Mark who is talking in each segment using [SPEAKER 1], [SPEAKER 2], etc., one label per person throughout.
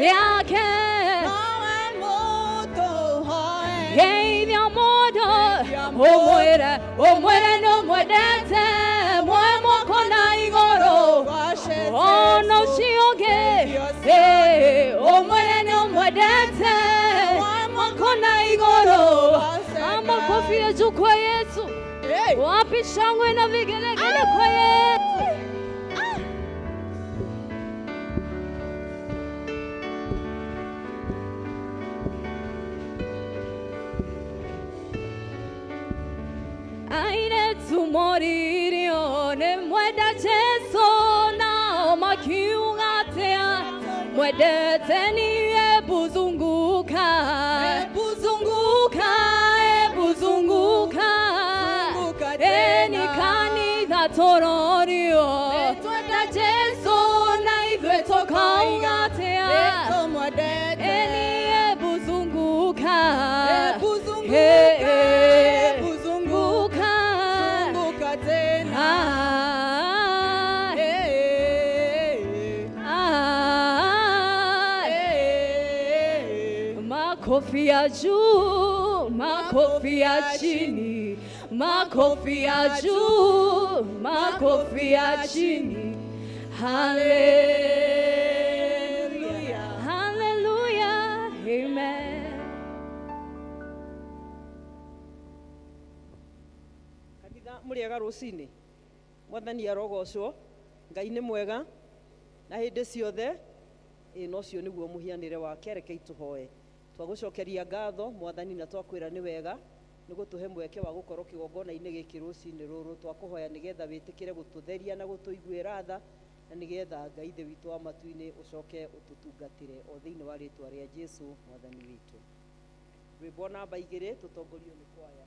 [SPEAKER 1] Rĩake geithia mũndũ ũmwĩre ũmwĩre nĩ ũmwendete mwoe moko na igũrũ ona ũcio ũngĩ ũmwĩre nĩ ũmwendete moko na igũrũ. Makofi ya juu kwa Yesu. Wapi shangwe na vigelegele kwa Yesu? Airĩtu moririo nĩ mwenda Jesu nao makiuga atĩa mwendete ni hebu zunguka zunguka hebu zunguka eni kanitha tũrorio na Jesu na ithuĩ tũkauga atĩa eni hebu zunguka Hey, hey. Zunguka. Ah, ah. Makofi ya juu, makofi ya chini, makofi ya juu, makofi ya chini. Hallelujah, hallelujah, amen.
[SPEAKER 2] Kanitha mũrĩega rũcinĩ mwathani arogocwo Ngai nĩ mwega na hĩndĩ ciothe ĩ na ũcio nĩguo mũhianĩre wake. Rekei tũhoe. Twagũcokeria ngatho mwathani na twakwĩra nĩ wega nĩ gũtũhe mweke wa gũkorwo kĩgongona-inĩ gĩkĩ rũcinĩ rũrũ. Twakũhoya nĩgetha wĩtĩkĩre gũtũtheria na gũtũiguĩra tha na nĩgetha Ngai ithe witũ wa matu-inĩ ũcoke ũtũtungatĩre o thĩinĩ wa rĩtwa rĩa Jesu mwathani witũ. Rwĩmbo namba 2 tũtongorio nĩ kwaya.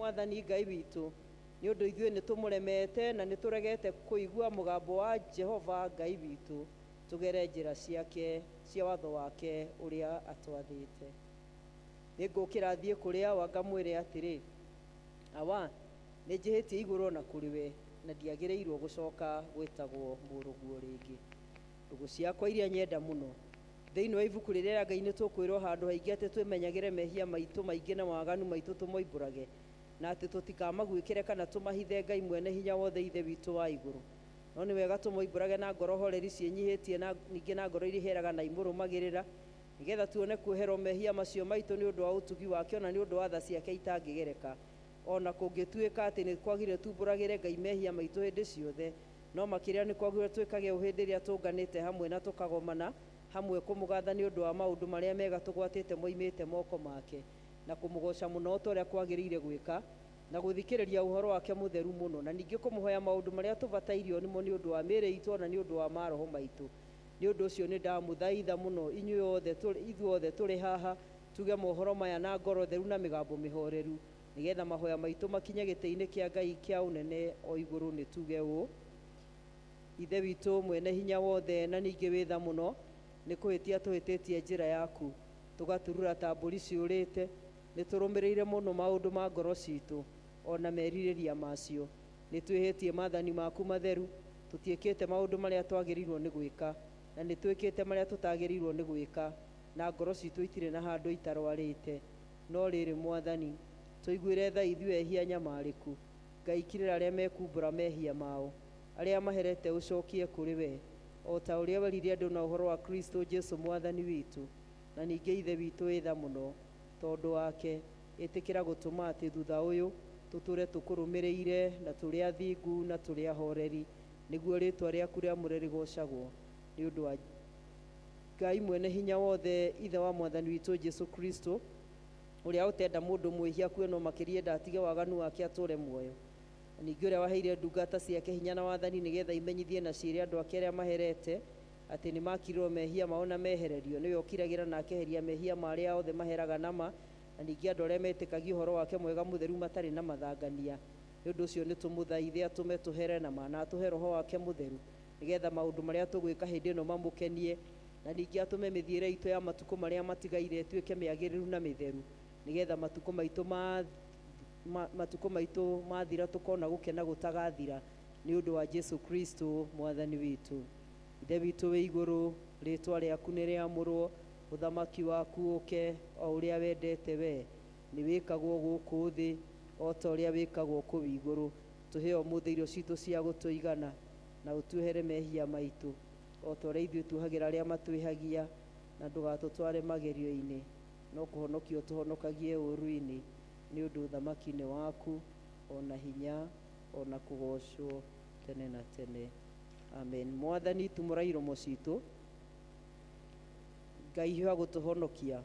[SPEAKER 2] Mwathani Ngai witũ, nĩ ũndũ ithuĩ nĩ tũmũremete na nĩ tũregete kũigua mũgambo wa Jehova Ngai witũ, tũgere njĩra ciake cia watho wake ũrĩa atwathĩte. Nĩngũkĩra thiĩ kũrĩ awa ngamwĩre atĩrĩ, awa, nĩ njĩhĩtie igũrũ na kũrĩ we, na ndiagĩrĩirwo gũcoka gwĩtagwo mũrũguo rĩngĩ. Ndũgũ ciakwa iria nyenda mũno, thĩinĩ wa ibuku rĩrĩa rĩa Ngai nĩ tũkwĩrwo handũ haingĩ atĩ twĩmenyagĩre mehia maitũ maingĩ na waganu maitũ tũmoimbũrage, na atĩ tũtikamaguĩkĩre kana tũmahithe Ngai mwene hinya wothe Ithe witũ wa igũrũ. No nĩ wega tũmoimbũrage na ngoro horeri ciĩnyihĩtie na ningĩ na ngoro iria iheraga na imũrũmagĩrĩra, nĩgetha tuone kuoherwo mehia macio maitũ nĩ ũndũ wa ũtugi wake ona nĩ ũndũ wa tha ciake itangĩgereka. Ona kũngĩtuĩka atĩ nĩ kwagĩrĩire tumbũragĩre Ngai mehia maitũ hĩndĩ ciothe, no makĩria nĩ kwagĩrĩire twĩkage ũũ hĩndĩ ĩrĩa tũnganĩte hamwe na tũkagomana hamwe kũmũgatha nĩ ũndũ wa maũndũ marĩa mega tũgwatĩte moimĩte moko make, na kũmũgoca mũno ta ũrĩa kwagĩrĩire gwĩka, na gũthikĩrĩria ũhoro wake mũtheru mũno, na ningĩ kũmũhoya maũndũ marĩa tũbatairio nĩmo nĩ ũndũ wa mĩĩrĩ itũ ona nĩ ũndũ wa maroho maitũ. Nĩ ũndũ ũcio nĩ ndamũthaitha mũno inyuĩ othe ithuothe tũrĩ haha tuge mohoro maya na ngoro theru na mĩgambo mĩhoreru, nĩgetha mahoya maitũ makinye gĩtĩ-inĩ kĩa Ngai kĩa ũnene o igũrũ. Nĩ tuge ũũ: Ithe witũ mwene hinya wothe na ningĩ wĩ tha mũno, nĩ kũhĩtia tũhĩtĩtie njĩra yaku, tũgaturura ta mbũri ciũrĩte, nĩ tũrũmĩrĩire mũno maũndũ ma ngoro citũ ona merirĩria macio. Nĩ twĩhĩtie maathani maku matheru, tũtiĩkĩte maũndũ marĩa twagĩrĩirwo nĩ gwĩka, na nĩ twĩkĩte marĩa tũtagĩrĩirwo nĩ gwĩka, na ngoro citũ itirĩ na handũ itarwarĩte. No rĩrĩ Mwathani, tũiguĩre tha ithuĩ ehia nyamarĩku. Ngai kirĩra arĩa mekumbũra mehia mao, arĩa maherete ũcokie kũrĩ we, o ta ũrĩa werire andũ na ũhoro wa Kristo Jesu Mwathani witũ. Na ningĩ Ithe witũ wĩ tha mũno, tondũ wake ĩtĩkĩra gũtũma atĩ thutha ũyũ tũtũre tũkũrũmĩrĩire na tũrĩ athingu na tũrĩ ahoreri, nĩguo rĩtwa rĩaku rĩamũre rĩgocagwo. Nĩ ũndũ wa Ngai mwene hinya wothe, Ithe wa Mwathani witũ Jesu Kristo, ũrĩa ũtenda mũndũ mwĩhia akue no makĩria enda atige waganu wake atũre muoyo. Na ningĩ ũrĩa waheire ndungata ciake hinya na wathani nĩgetha imenyithie na ciĩre andũ ake arĩa maherete atĩ nĩ makirirwo mehia mao na mehererio, nĩwe ũkiragĩra na akeheria mehia ma arĩa othe maheraga nama, na ningĩ andũ arĩa metĩkagia ũhoro wake mwega mũtheru matarĩ na mathangania. Nĩ ũndũ ũcio nĩ tũmũthaithe atũme tũhere nama na atũhe roho wake mũtheru, nĩgetha maũndũ marĩa tũgwĩka hĩndĩ ĩno mamũkenie, na ningĩ atũme mĩthiĩre itũ ya matukũ marĩa matigaire ĩtuĩke mĩagĩrĩru na mĩtheru, nĩgetha matukũ maitũ matukũ maitũ mathira tũkona gũkena gũtagathira, nĩ ũndũ wa Jesu Kristo Mwathani witũ. Ithe witũ wĩ igũrũ, rĩtwa rĩaku nĩ rĩamũrwo, ũthamaki waku ũke o ũrĩa wendete we, nĩ wĩkagwo gũkũ thĩ o ta ũrĩa wĩkagwo kũu igũrũ. Tũhe ũmũthĩ irio citũ cia gũtũigana, na ũtuohere mehia maitũ o ta ũrĩa ithuĩ tuohagĩra arĩa matwĩhagia, na ndũgatũtware magerio-inĩ, no kũhonokia ũtũhonokagie ũũru-inĩ, nĩ ũndũ ũthamaki nĩ waku, ona hinya, ona kũgocwo tene na tene. Amen. Mwathani, tumũra iromo citũ, Ngai hiũha gũtũhonokia.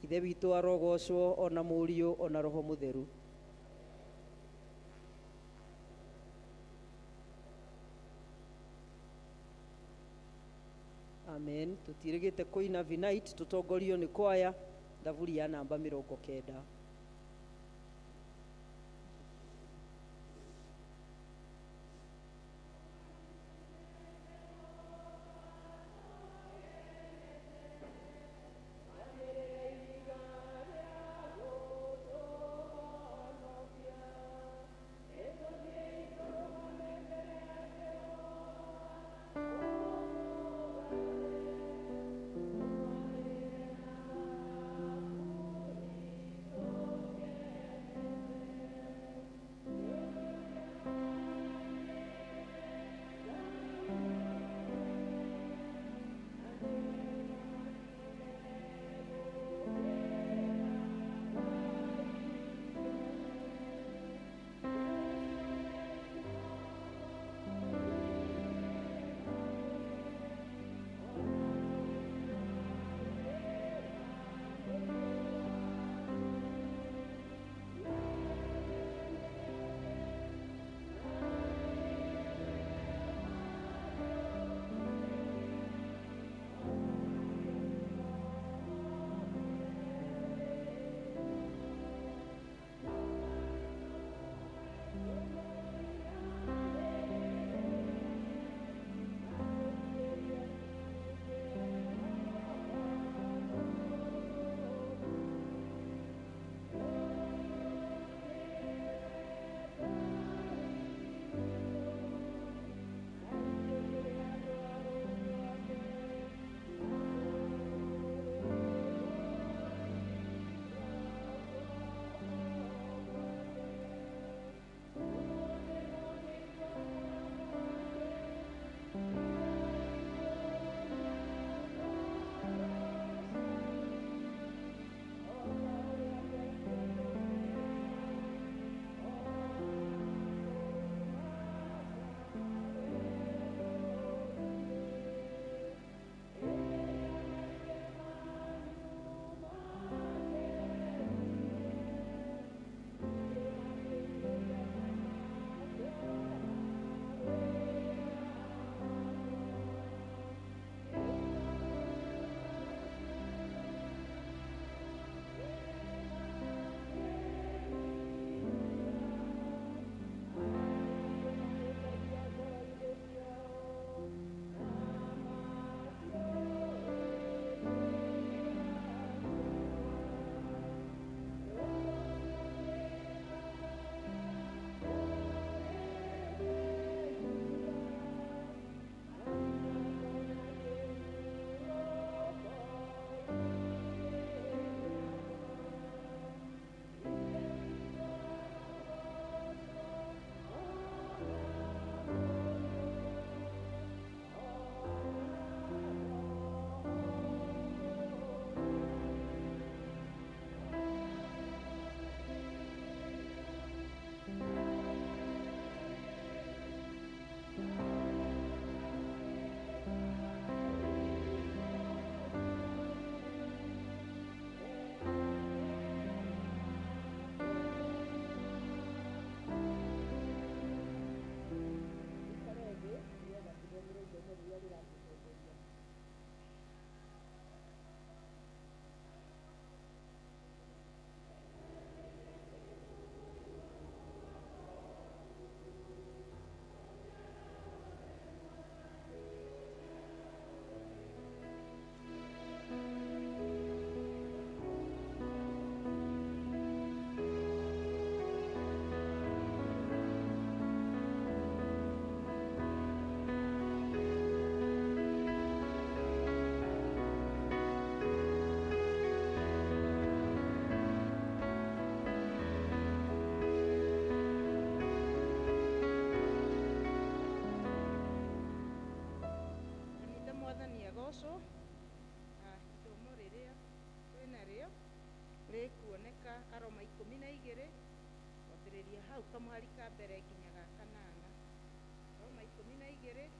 [SPEAKER 2] Ithe witũ arogocwo, ona Mũriũ, ona Roho Mũtheru. Amen. Tũtirĩgĩte kũina Vinite, tũtongorio nĩ kwaya thaburi ya namba 90.
[SPEAKER 3] Kamũhari ka mbere nginya ga kanana. Roma 12,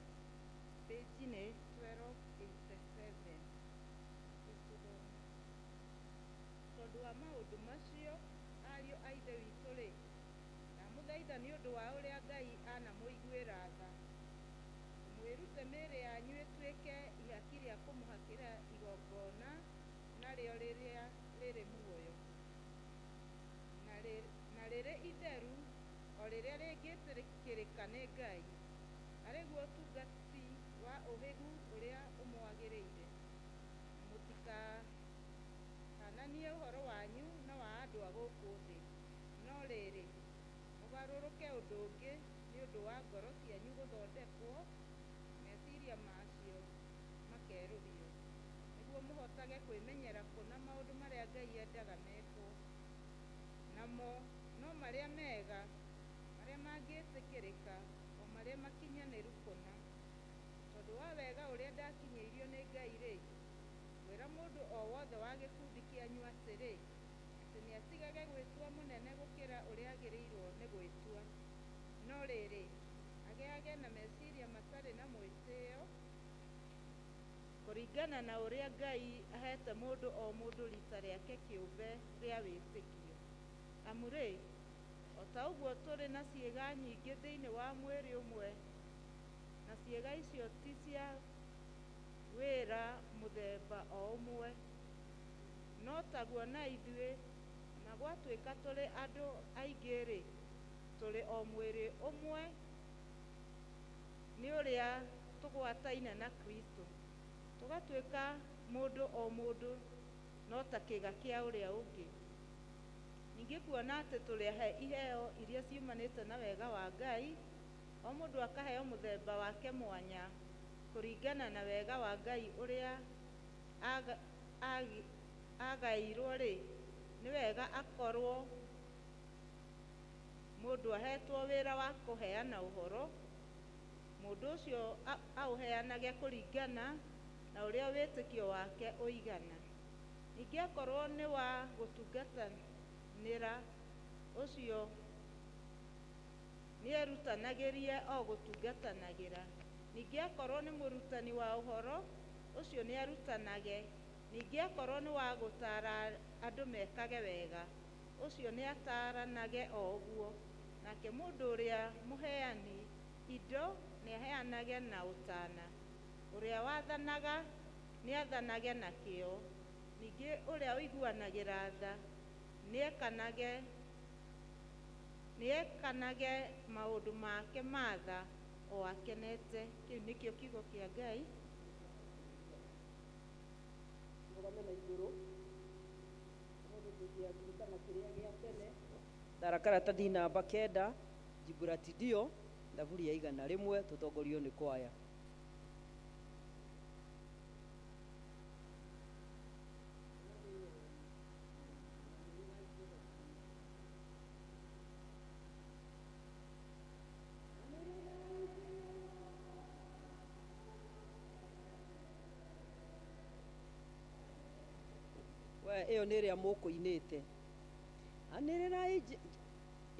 [SPEAKER 3] page nĩ 1287. Tũthome. Tondũ wa maũndũ macio, ariũ a Ithe witũ-rĩ, ndamũthaitha nĩ ũndũ wa ũrĩa Ngai anamũiguĩra tha, mwĩrute mĩĩrĩ yanyu ĩtuĩke ihaki rĩa kũmũhakĩra igongona, narĩo rĩrĩa rĩrĩ muoyo, na rĩrĩ itheru, o rĩrĩa rĩngĩtĩkĩrĩka nĩ Ngai, arĩguo ũtungati wa ũhĩgu ũrĩa ũmwagĩrĩire. Na mũtikahananie ũhoro wanyu na wa andũ a gũkũ thĩ, no rĩrĩ, mũgarũrũke ũndũ ũngĩ nĩ ũndũ wa ngoro cianyu gũthondekwo, meciria macio makerũhio, nĩguo mũhotage kwĩmenyera kũna maũndũ marĩa Ngai endaga mekwo, namo no marĩa mega, marĩa mangĩtĩkĩrĩka, o marĩa makinyanĩru kũna. Tondũ wa wega ũrĩa ndakinyĩirio nĩ Ngai-rĩ, ngwĩra mũndũ o wothe wa gĩkundi kĩanyu atĩrĩ, atĩ nĩatigage gwĩtua mũnene gũkĩra ũrĩa agĩrĩirwo nĩ gwĩtua, no rĩrĩ, agĩage na meciria matarĩ na mwĩtĩo, kũringana na ũrĩa Ngai ahete mũndũ o mũndũ rita rĩake kĩũmbe rĩa wĩtĩkio. Amu rĩ, o ta ũguo tũrĩ na ciĩga nyingĩ thĩinĩ wa mwĩrĩ ũmwe, na ciĩga icio ti cia wĩra mũthemba o ũmwe, no taguo na ithuĩ, na gwatuĩka tũrĩ andũ aingĩ-rĩ, tũrĩ o mwĩrĩ ũmwe nĩ ũrĩa tũgwataine na Kristo, tũgatuĩka mũndũ o mũndũ no ta kĩĩga kĩa ũrĩa ũngĩ. Ningĩ kuona atĩ tũrĩ ahe iheo iria ciumanĩte na wega wa Ngai, o mũndũ akaheo mũthemba wake mwanya kũringana na wega wa Ngai ũrĩa agaĩirwo-rĩ, nĩ wega akorwo mũndũ ahetwo wĩra wa kũheana ũhoro, mũndũ ũcio aũheanage kũringana na ũrĩa wĩtĩkio wake ũigana. Ningĩ akorwo nĩ wa gũtungatanĩra, ũcio nĩerutanagĩrie o gũtungatanagĩra. Ningĩ akorwo nĩ mũrutani wa ũhoro, ũcio nĩarutanage. Ningĩ akorwo nĩ wa gũtaara andũ mekage wega, ũcio nĩataranage o ũguo. Nake mũndũ ũrĩa mũheani indo nĩaheanage na ũtana, ũrĩa wathanaga nĩathanage na kĩyo, ningĩ ũrĩa ũiguanagĩra tha nĩekanage maũndũ make ma tha o akenete. Kĩu nĩkĩo kiugo kĩa Ngai.
[SPEAKER 2] Rũgame na igũrũ. Ũmũthĩ tũngĩaririkana kĩrĩa gĩa tene. Thara karatathi namba 9, Jiburatidio, thaburi ya 101, tũtongorio nĩ kwaya. We ĩyo nĩ ĩrĩa mũkũinĩte. Anĩrĩrai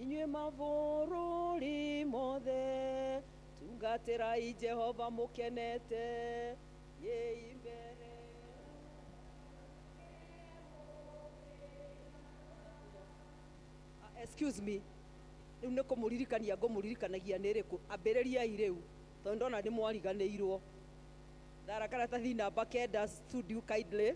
[SPEAKER 2] inyuĩ mabũrũri mothe, tungatĩrai Jehova mũkenete, yei mbere. Excuse me, rĩu nĩ kũmũririkania ngũmũririkanagia nĩ ĩrĩkũ, ambĩrĩriai rĩu tondũ ndona nĩ mwariganĩirwo. Thara karatathi namba 9, studio kindly.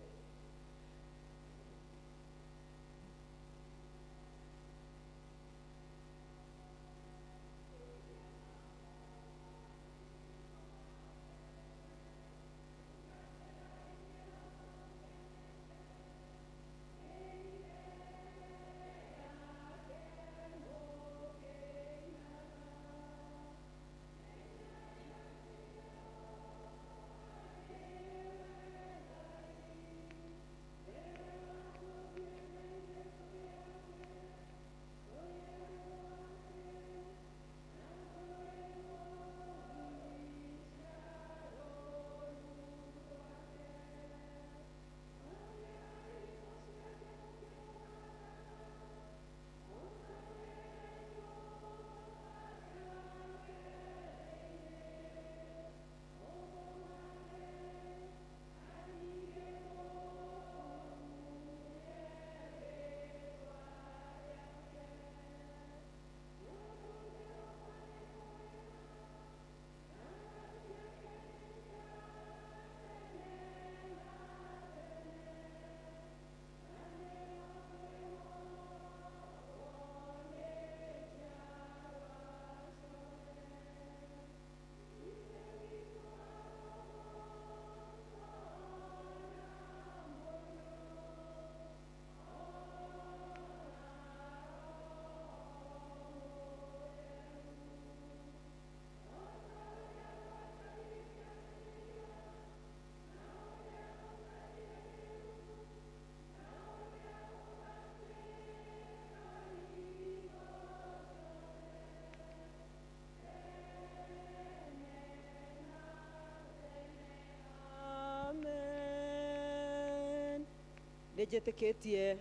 [SPEAKER 2] Nĩ njĩtĩkĩtie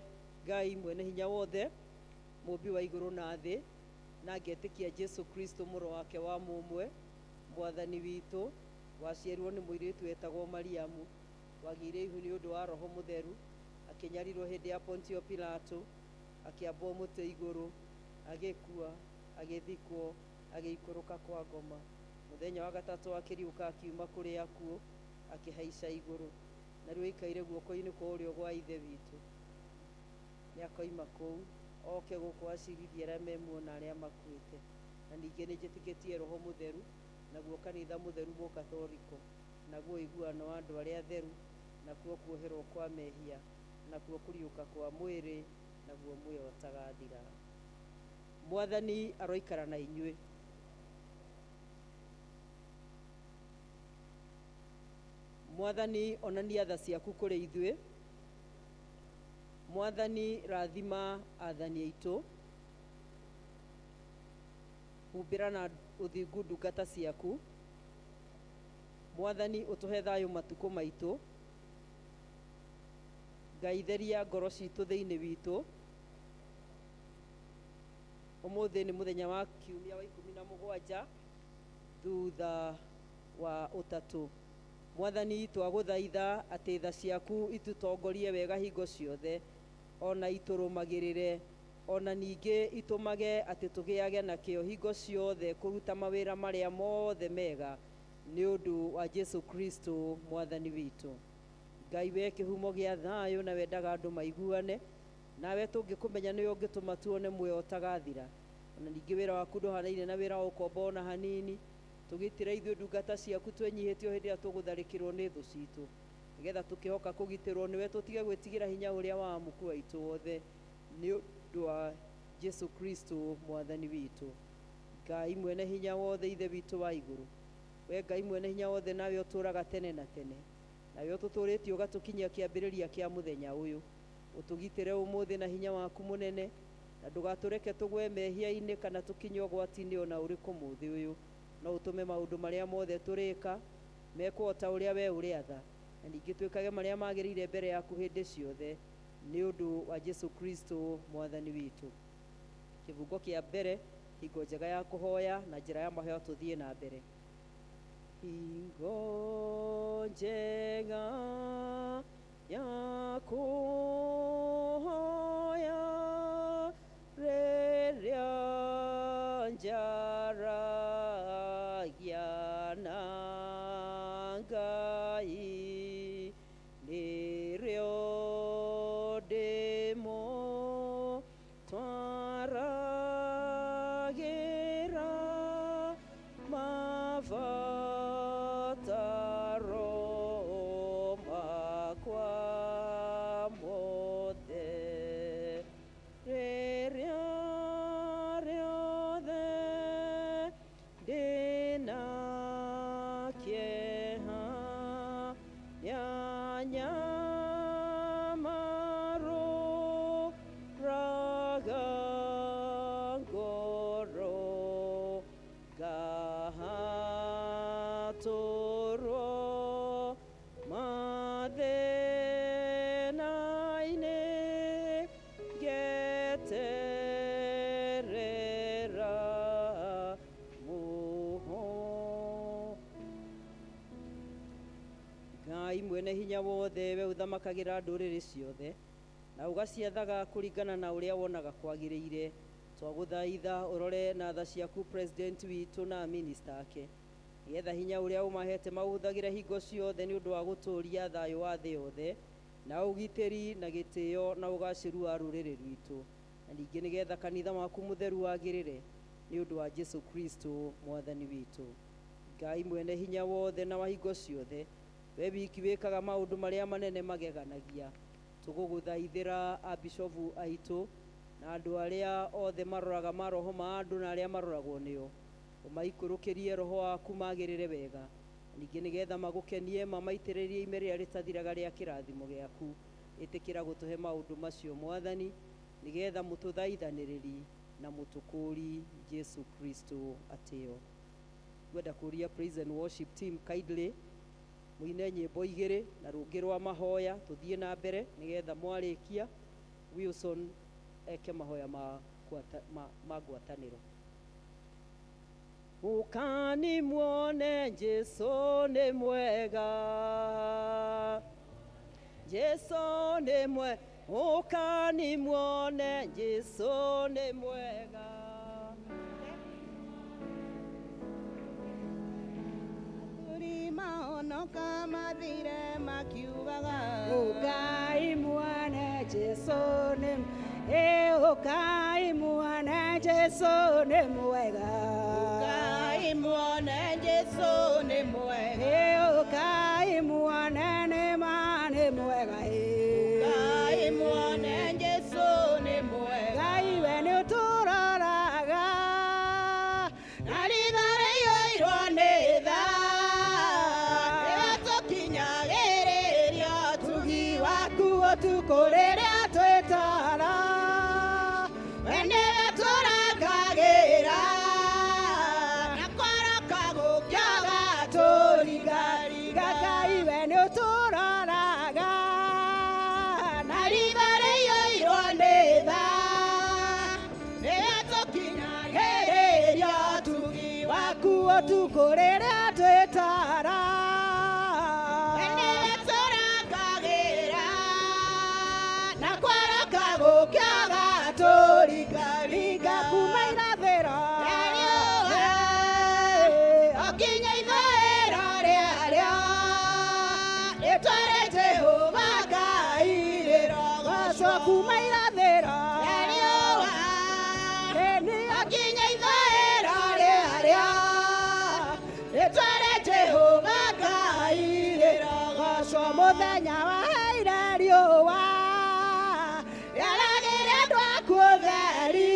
[SPEAKER 2] Ngai mwene hinya wothe, mũmbi wa igũrũ na thĩ, na ngetĩkia Jesu Kristo mũrũ wake wa mũmwe, mwathani witũ, waciarirwo nĩ mũirĩtu wetagwo Mariamu, wagĩire ihu nĩ ũndũ wa Roho Mũtheru, akĩnyarirwo hĩndĩ ya Pontio Pilato, akĩambwo mũtĩ igũrũ, agĩkua, agĩthikwo, agĩikũrũka kwa ngoma. Mũthenya wa gatatũ akĩriũka akiuma kũrĩ akuũ, akĩhaica igũrũ, na rĩu aikaire guoko-inĩ kwa ũrĩo gwa Ithe witũ. Nĩ akoima kũu oke gũkũ acirithie arĩa me muoyo na arĩa makuĩte. Na ningĩ nĩ njĩtĩkĩtie Roho Mũtheru, naguo kanitha mũtheru mũkatoriko, naguo ũiguano wa andũ arĩa atheru, nakuo kuoherwo kwa mehia, nakuo kũriũka kwa mwĩrĩ, naguo muoyo ũtagathira. Mwathani aroikara na inyuĩ. Mwathani onania tha ciaku kũrĩ ithuĩ. Mwathani rathima athani aitũ, humbĩra na ũthingu ndungata ciaku. Mwathani ũtũhe thayũ matukũ maitũ. Ngai theria ngoro citũ thĩinĩ witũ. Ũmũthĩ nĩ mũthenya wa kiumia wa 17 thutha wa ũtatũ. Mwathani twagũthaitha atĩ tha ciaku itũtongorie wega hingo ciothe, ona itũrũmagĩrĩre, ona ningĩ itũmage atĩ tũgĩage na kĩo hingo ciothe kũruta mawĩra marĩa mothe mega, nĩ ũndũ wa Jesu Kristo mwathani witũ. Ngai we kĩhumo gĩa thayũ na wendaga andũ maiguane nawe, tũngĩkũmenya nĩwe ũngĩtũma tuone muoyo ũtagathira. Ona ningĩ wĩra waku ndũhanaine na wĩra wa ũkombo ona hanini. Tũgitĩre ithuĩ ndungata ciaku twĩnyihĩtie o hĩndĩ ĩrĩa tũgũtharĩkĩrwo nĩ thũ citũ, nĩgetha tũkĩhoka kũgitĩrwo nĩwe tũtige gwĩtigĩra hinya ũrĩa wa amuku aitũ othe, nĩ ũndũ wa Jesu Kristo mwathani witũ. Ngai mwene hinya wothe, Ithe witũ wa igũrũ, we Ngai mwene hinya wothe, nawe ũtũũraga tene na tene, nawe ũtũtũũrĩtie ũgatũkinyia kĩambĩrĩria kĩa mũthenya ũyũ, ũtũgitĩre ũmũthĩ na hinya waku mũnene, na ndũgatũreke tũgwe mehia-inĩ kana tũkinye ũgwati-inĩ ona ũrĩkũ mũthĩ ũyũ. No ũtũme maũndũ marĩa mothe tũrĩka mekwo o ta ũrĩa we ũrĩatha, na ningĩ twĩkage marĩa magĩrĩire mbere yaku hĩndĩ ciothe, nĩ ũndũ wa Jesu Kristo mwathani witũ. Kĩbungo kĩa mbere, hingo njega ya kũhoya na njĩra ya mahoya, tũthiĩ na mbere. Hingo njega ya kũhoya rĩrĩa njaragia na Ngai, nĩrĩo ndĩmũtwaragĩra mabataro makwa mothe. Rĩrĩa rĩothe ndĩna kĩeha, nĩanyamarũraga ngoro, ngahatũrwo mathĩna-inĩ, ngeterera muho. Ngai mwene hinya wothe, we ũthamakagĩra ndũrĩrĩ ciothe na ũgaciathaga kũringana na ũrĩa wonaga kwagĩrĩire, twagũthaitha ũrore na tha ciaku president witũ na minista ake, nĩgetha hinya ũrĩa ũmahete maũhũthagĩre hingo ciothe nĩ ũndũ wa gũtũũria thayũ wa thĩ yothe na ũgitĩri na gĩtĩo na ũgacĩru wa rũrĩrĩ rwitũ, na ningĩ nĩgetha kanitha waku mũtheru wagĩrĩre, nĩ ũndũ wa Jesu Kristo mwathani witũ. Ngai mwene hinya wothe na wa hingo ciothe, we wiki wĩkaga maũndũ marĩa manene mageganagia, tũgũgũthaithĩra abishobu aitũ na andũ arĩa othe maroraga maroho ma andũ na arĩa maroragwo nĩo, ũmaikũrũkĩrie roho waku magĩrĩre wega, ningĩ nĩgetha magũkenie mamaitĩrĩrie ime rĩrĩa rĩtathiraga rĩa kĩrathimo gĩaku. Ĩtĩkĩra gũtũhe maũndũ macio mwathani, nĩgetha mũtũthaithanĩrĩri na mũtũkũri Jesu Kristo atĩo. Ngwenda kũria praise and worship team kindly. Muine nyĩmbo igĩrĩ na rũngĩ rwa mahoya tũthiĩ na mbere nĩgetha mwarĩkia Wilson eke mahoya ma ma ngwatanĩro. Ũkani muone Jesu nĩ mwega, Jesu nĩ mwega, ũkani muone Jesu nĩ mwega.
[SPEAKER 3] Athuri mahonoka mathire makiugaga
[SPEAKER 4] Ũkai muone Jesu nĩ ũkai muone Jesu nĩ mwega.
[SPEAKER 3] Ũkai muone Jesu nĩ mwega.
[SPEAKER 4] Ũkai muone nĩ ma nĩ mwega.
[SPEAKER 3] Ũkai muone Jesu nĩ mwega.
[SPEAKER 4] Ngai we nĩ ũtũroraga
[SPEAKER 3] na ritho rĩiyũirwo nĩ tha, nĩwe tũkinyagĩrĩria
[SPEAKER 4] ũtugi waku ũtukũ rĩrĩa twĩtara,
[SPEAKER 3] we nĩwe tũrangagĩra na kwaraka gũkĩaga
[SPEAKER 4] tũrigariga. Ngai we nĩ ũtũroraga
[SPEAKER 3] na ritho rĩiyũirwo nĩ tha, nĩwe tũkinyagĩrĩria ũtugi
[SPEAKER 4] waku ũtukũ rĩrĩa twĩtara,
[SPEAKER 3] we nĩwe tũrangagĩra na kwaraka gũkĩaga
[SPEAKER 4] tũrigariga kuma irathĩro
[SPEAKER 3] rĩa riũa o nginya ithũĩro rĩarĩo, rĩĩtwa rĩa Jehova Ngai
[SPEAKER 4] rĩrogocwo kuma irathĩro
[SPEAKER 3] rĩa riũa o nginya ithũĩro rĩarĩo, rĩĩtwa rĩa Jehova Ngai
[SPEAKER 4] rĩrogocwo. Mũthenya waheire riũa rĩaragĩre andũ aku ũtheri,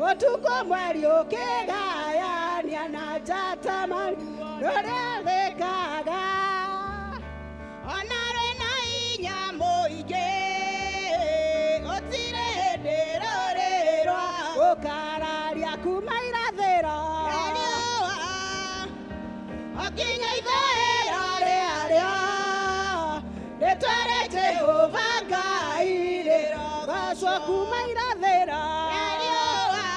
[SPEAKER 4] ũtukũ mweri ũkĩgayania na njata rũrĩa rĩkaga
[SPEAKER 3] ona rwĩna hinya mũingĩ gũtirĩ hĩndĩ rũrĩ rwa
[SPEAKER 4] gũkararia kuma irathĩro
[SPEAKER 3] rĩa riũa o nginya ithũĩro rĩarĩo, rĩĩtwa rĩa Jehova Ngai
[SPEAKER 4] rĩrogocwo kuma irathĩro
[SPEAKER 3] rĩa riũa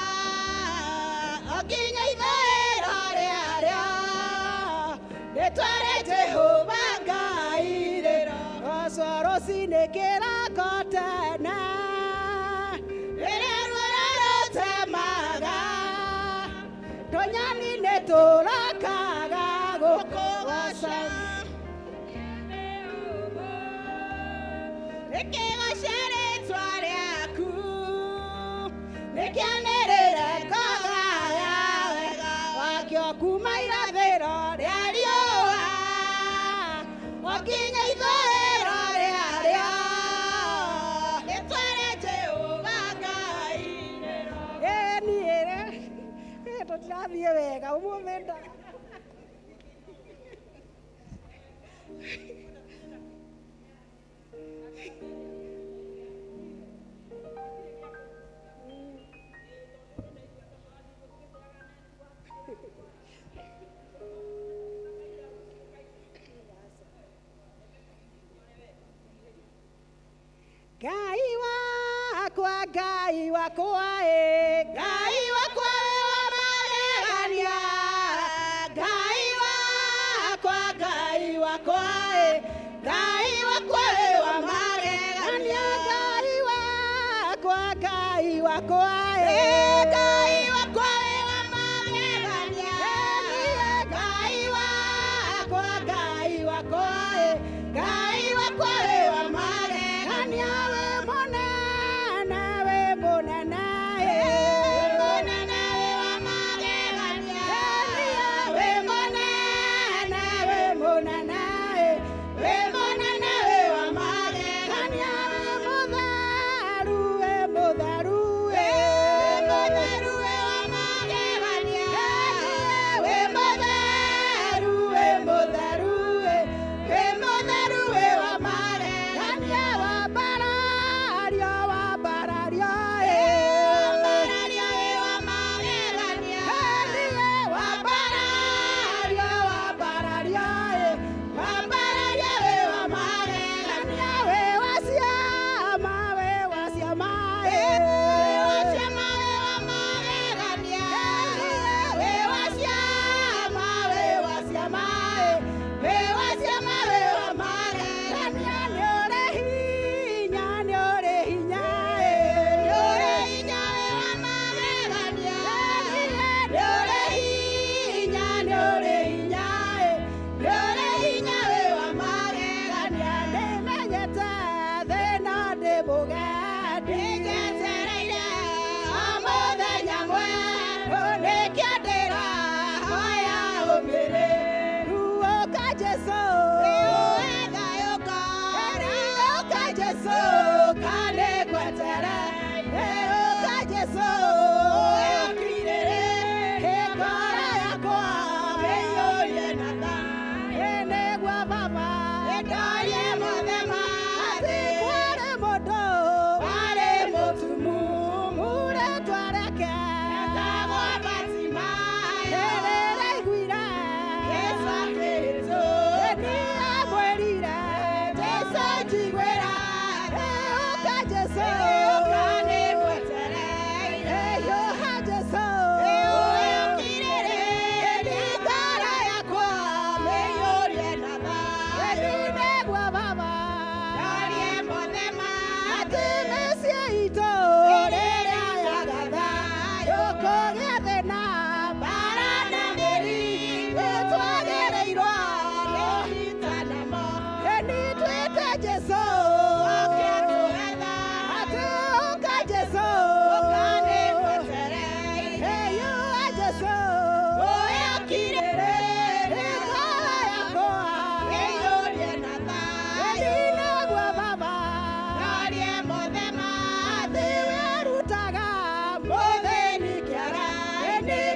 [SPEAKER 3] o nginya ithũĩro rĩarĩo, rĩĩtwa rĩa Jehova Ngai
[SPEAKER 4] rĩrogocwo. Rũcinĩ kĩroko tene
[SPEAKER 3] rĩrĩa ruoro rũtemaga
[SPEAKER 4] tũnyoni nĩ tũrakaga
[SPEAKER 3] gũkũgoca, rĩkĩgoca rĩĩtwa rĩaku, rĩkĩanĩrĩre kũgaya wega
[SPEAKER 4] wakĩo kuma irathĩro
[SPEAKER 3] rĩa riũa o nginya ithũĩro rĩarĩo, rĩĩtwa rĩa Jehova Ngai.
[SPEAKER 4] Niĩ tũtirathiĩ wega ũmũthĩ nda Ngai wakwa, Ngai wakwa, ĩ
[SPEAKER 3] Ngai wakwa wĩ wa magegania, Ngai wakwa, Ngai wakwa, ĩ Ngai wakwa wĩ wa magegania.
[SPEAKER 4] Ngai wakwa, Ngai wakwa,
[SPEAKER 3] Ĩ
[SPEAKER 4] ĩ
[SPEAKER 3] Ngai wakwa wĩ wa magegania, Ngai wakwa, Ngai wakwa, ĩ Ngai wakwa wĩ wa magegania.
[SPEAKER 4] Wĩ mũnene, wĩ mũnene,
[SPEAKER 3] Wĩ
[SPEAKER 4] ĩ
[SPEAKER 3] mũnene wĩ wa magegania, wĩ mũnene, wĩ mũnene, wĩ mũnene wĩ wa magegania.
[SPEAKER 4] Wĩ mũtheru, wĩ mũtheru,
[SPEAKER 3] Wĩ
[SPEAKER 4] ĩ
[SPEAKER 3] mũtheru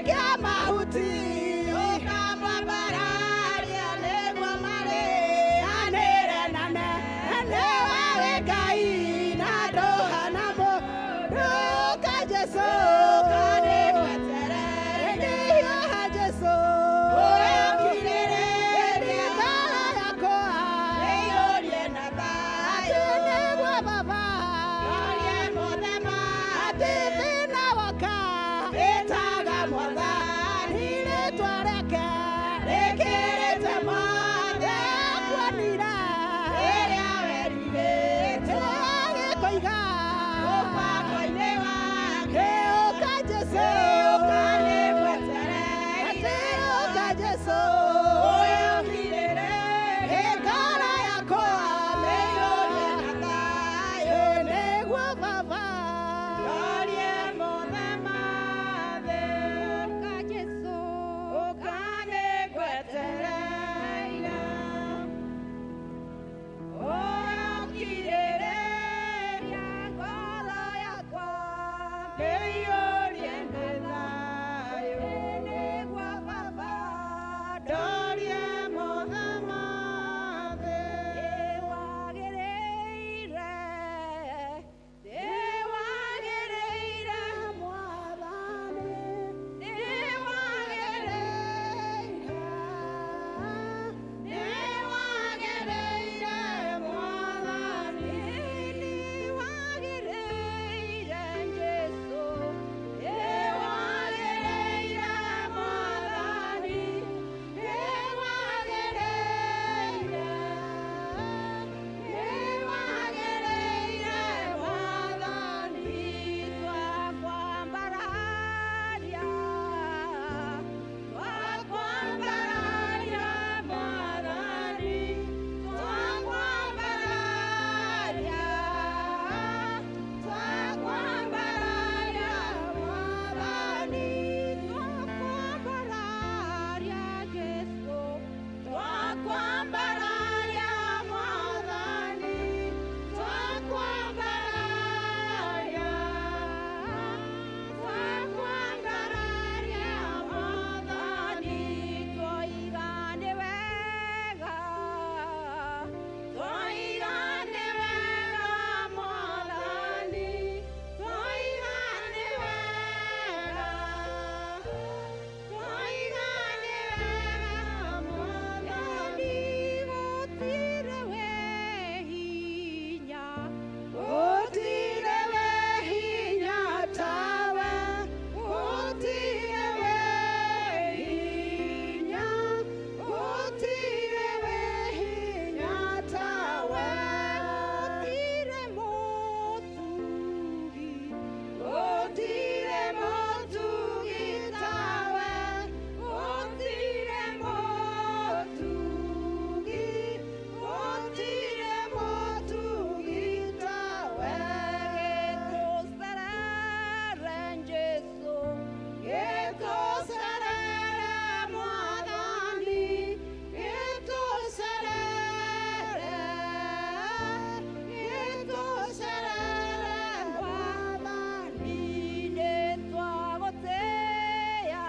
[SPEAKER 4] Kĩa mahuti ũkamwambararia nĩguo marĩanĩre na nĩwe wĩ Ngai na ndũhana mũndũ. Ũka Jesũ, ndĩhiũha Jesũ, ũkirĩrĩria ngoro yakwa atĩ nĩguo Baba atĩ thĩna woka ĩtaga Mwathani rĩtwa rĩake rĩkĩrĩte mothe kuonire rĩrĩa werirĩte agĩkũiga mũbango-inĩ wake. Ũka Jesũ, atĩ ũka Jesũ, ngoro yakwa nĩguo Baba.
[SPEAKER 1] Ũka Jesũ, ngoro yakwa nĩguo Baba. Nĩwagĩrĩire, nĩwagĩrĩire
[SPEAKER 4] Mwathani,
[SPEAKER 1] nĩwagĩrĩire,
[SPEAKER 4] nĩwagĩrĩire Mwathani,
[SPEAKER 1] nĩwagĩrĩire Jesũ, nĩwagĩrĩire Mwathani, nĩwagĩrĩire, nĩwagĩrĩire Mwathani, twakwambararia, twakwambararia Mwathani, twakwambararia, twakwambararia Mwathani, twakwambararia Jesũ, twakwambararia Mwathani, twakwambararia, twakwambararia Mwathani, twoiga nĩ wega, twoiga nĩ wega Mwathani, twoiga nĩ wega, twoiga nĩ wega Mwathani, gũtirĩ we hinya,
[SPEAKER 4] gũtirĩ we hinya tawe, gũtirĩ we hinya, gũtirĩ we hinya tawe,
[SPEAKER 1] gũtirĩ mũtugi,
[SPEAKER 4] gũtirĩ mũtugi tawe, gũtirĩ mũtugi, gũtirĩ mũtugi tawe.
[SPEAKER 1] Gĩtũcerere Jesũ,
[SPEAKER 4] Gĩtũcerere Mwathani, gĩtũcerere, gĩtũcerere Mwathani,
[SPEAKER 1] nĩtwagũtĩĩa,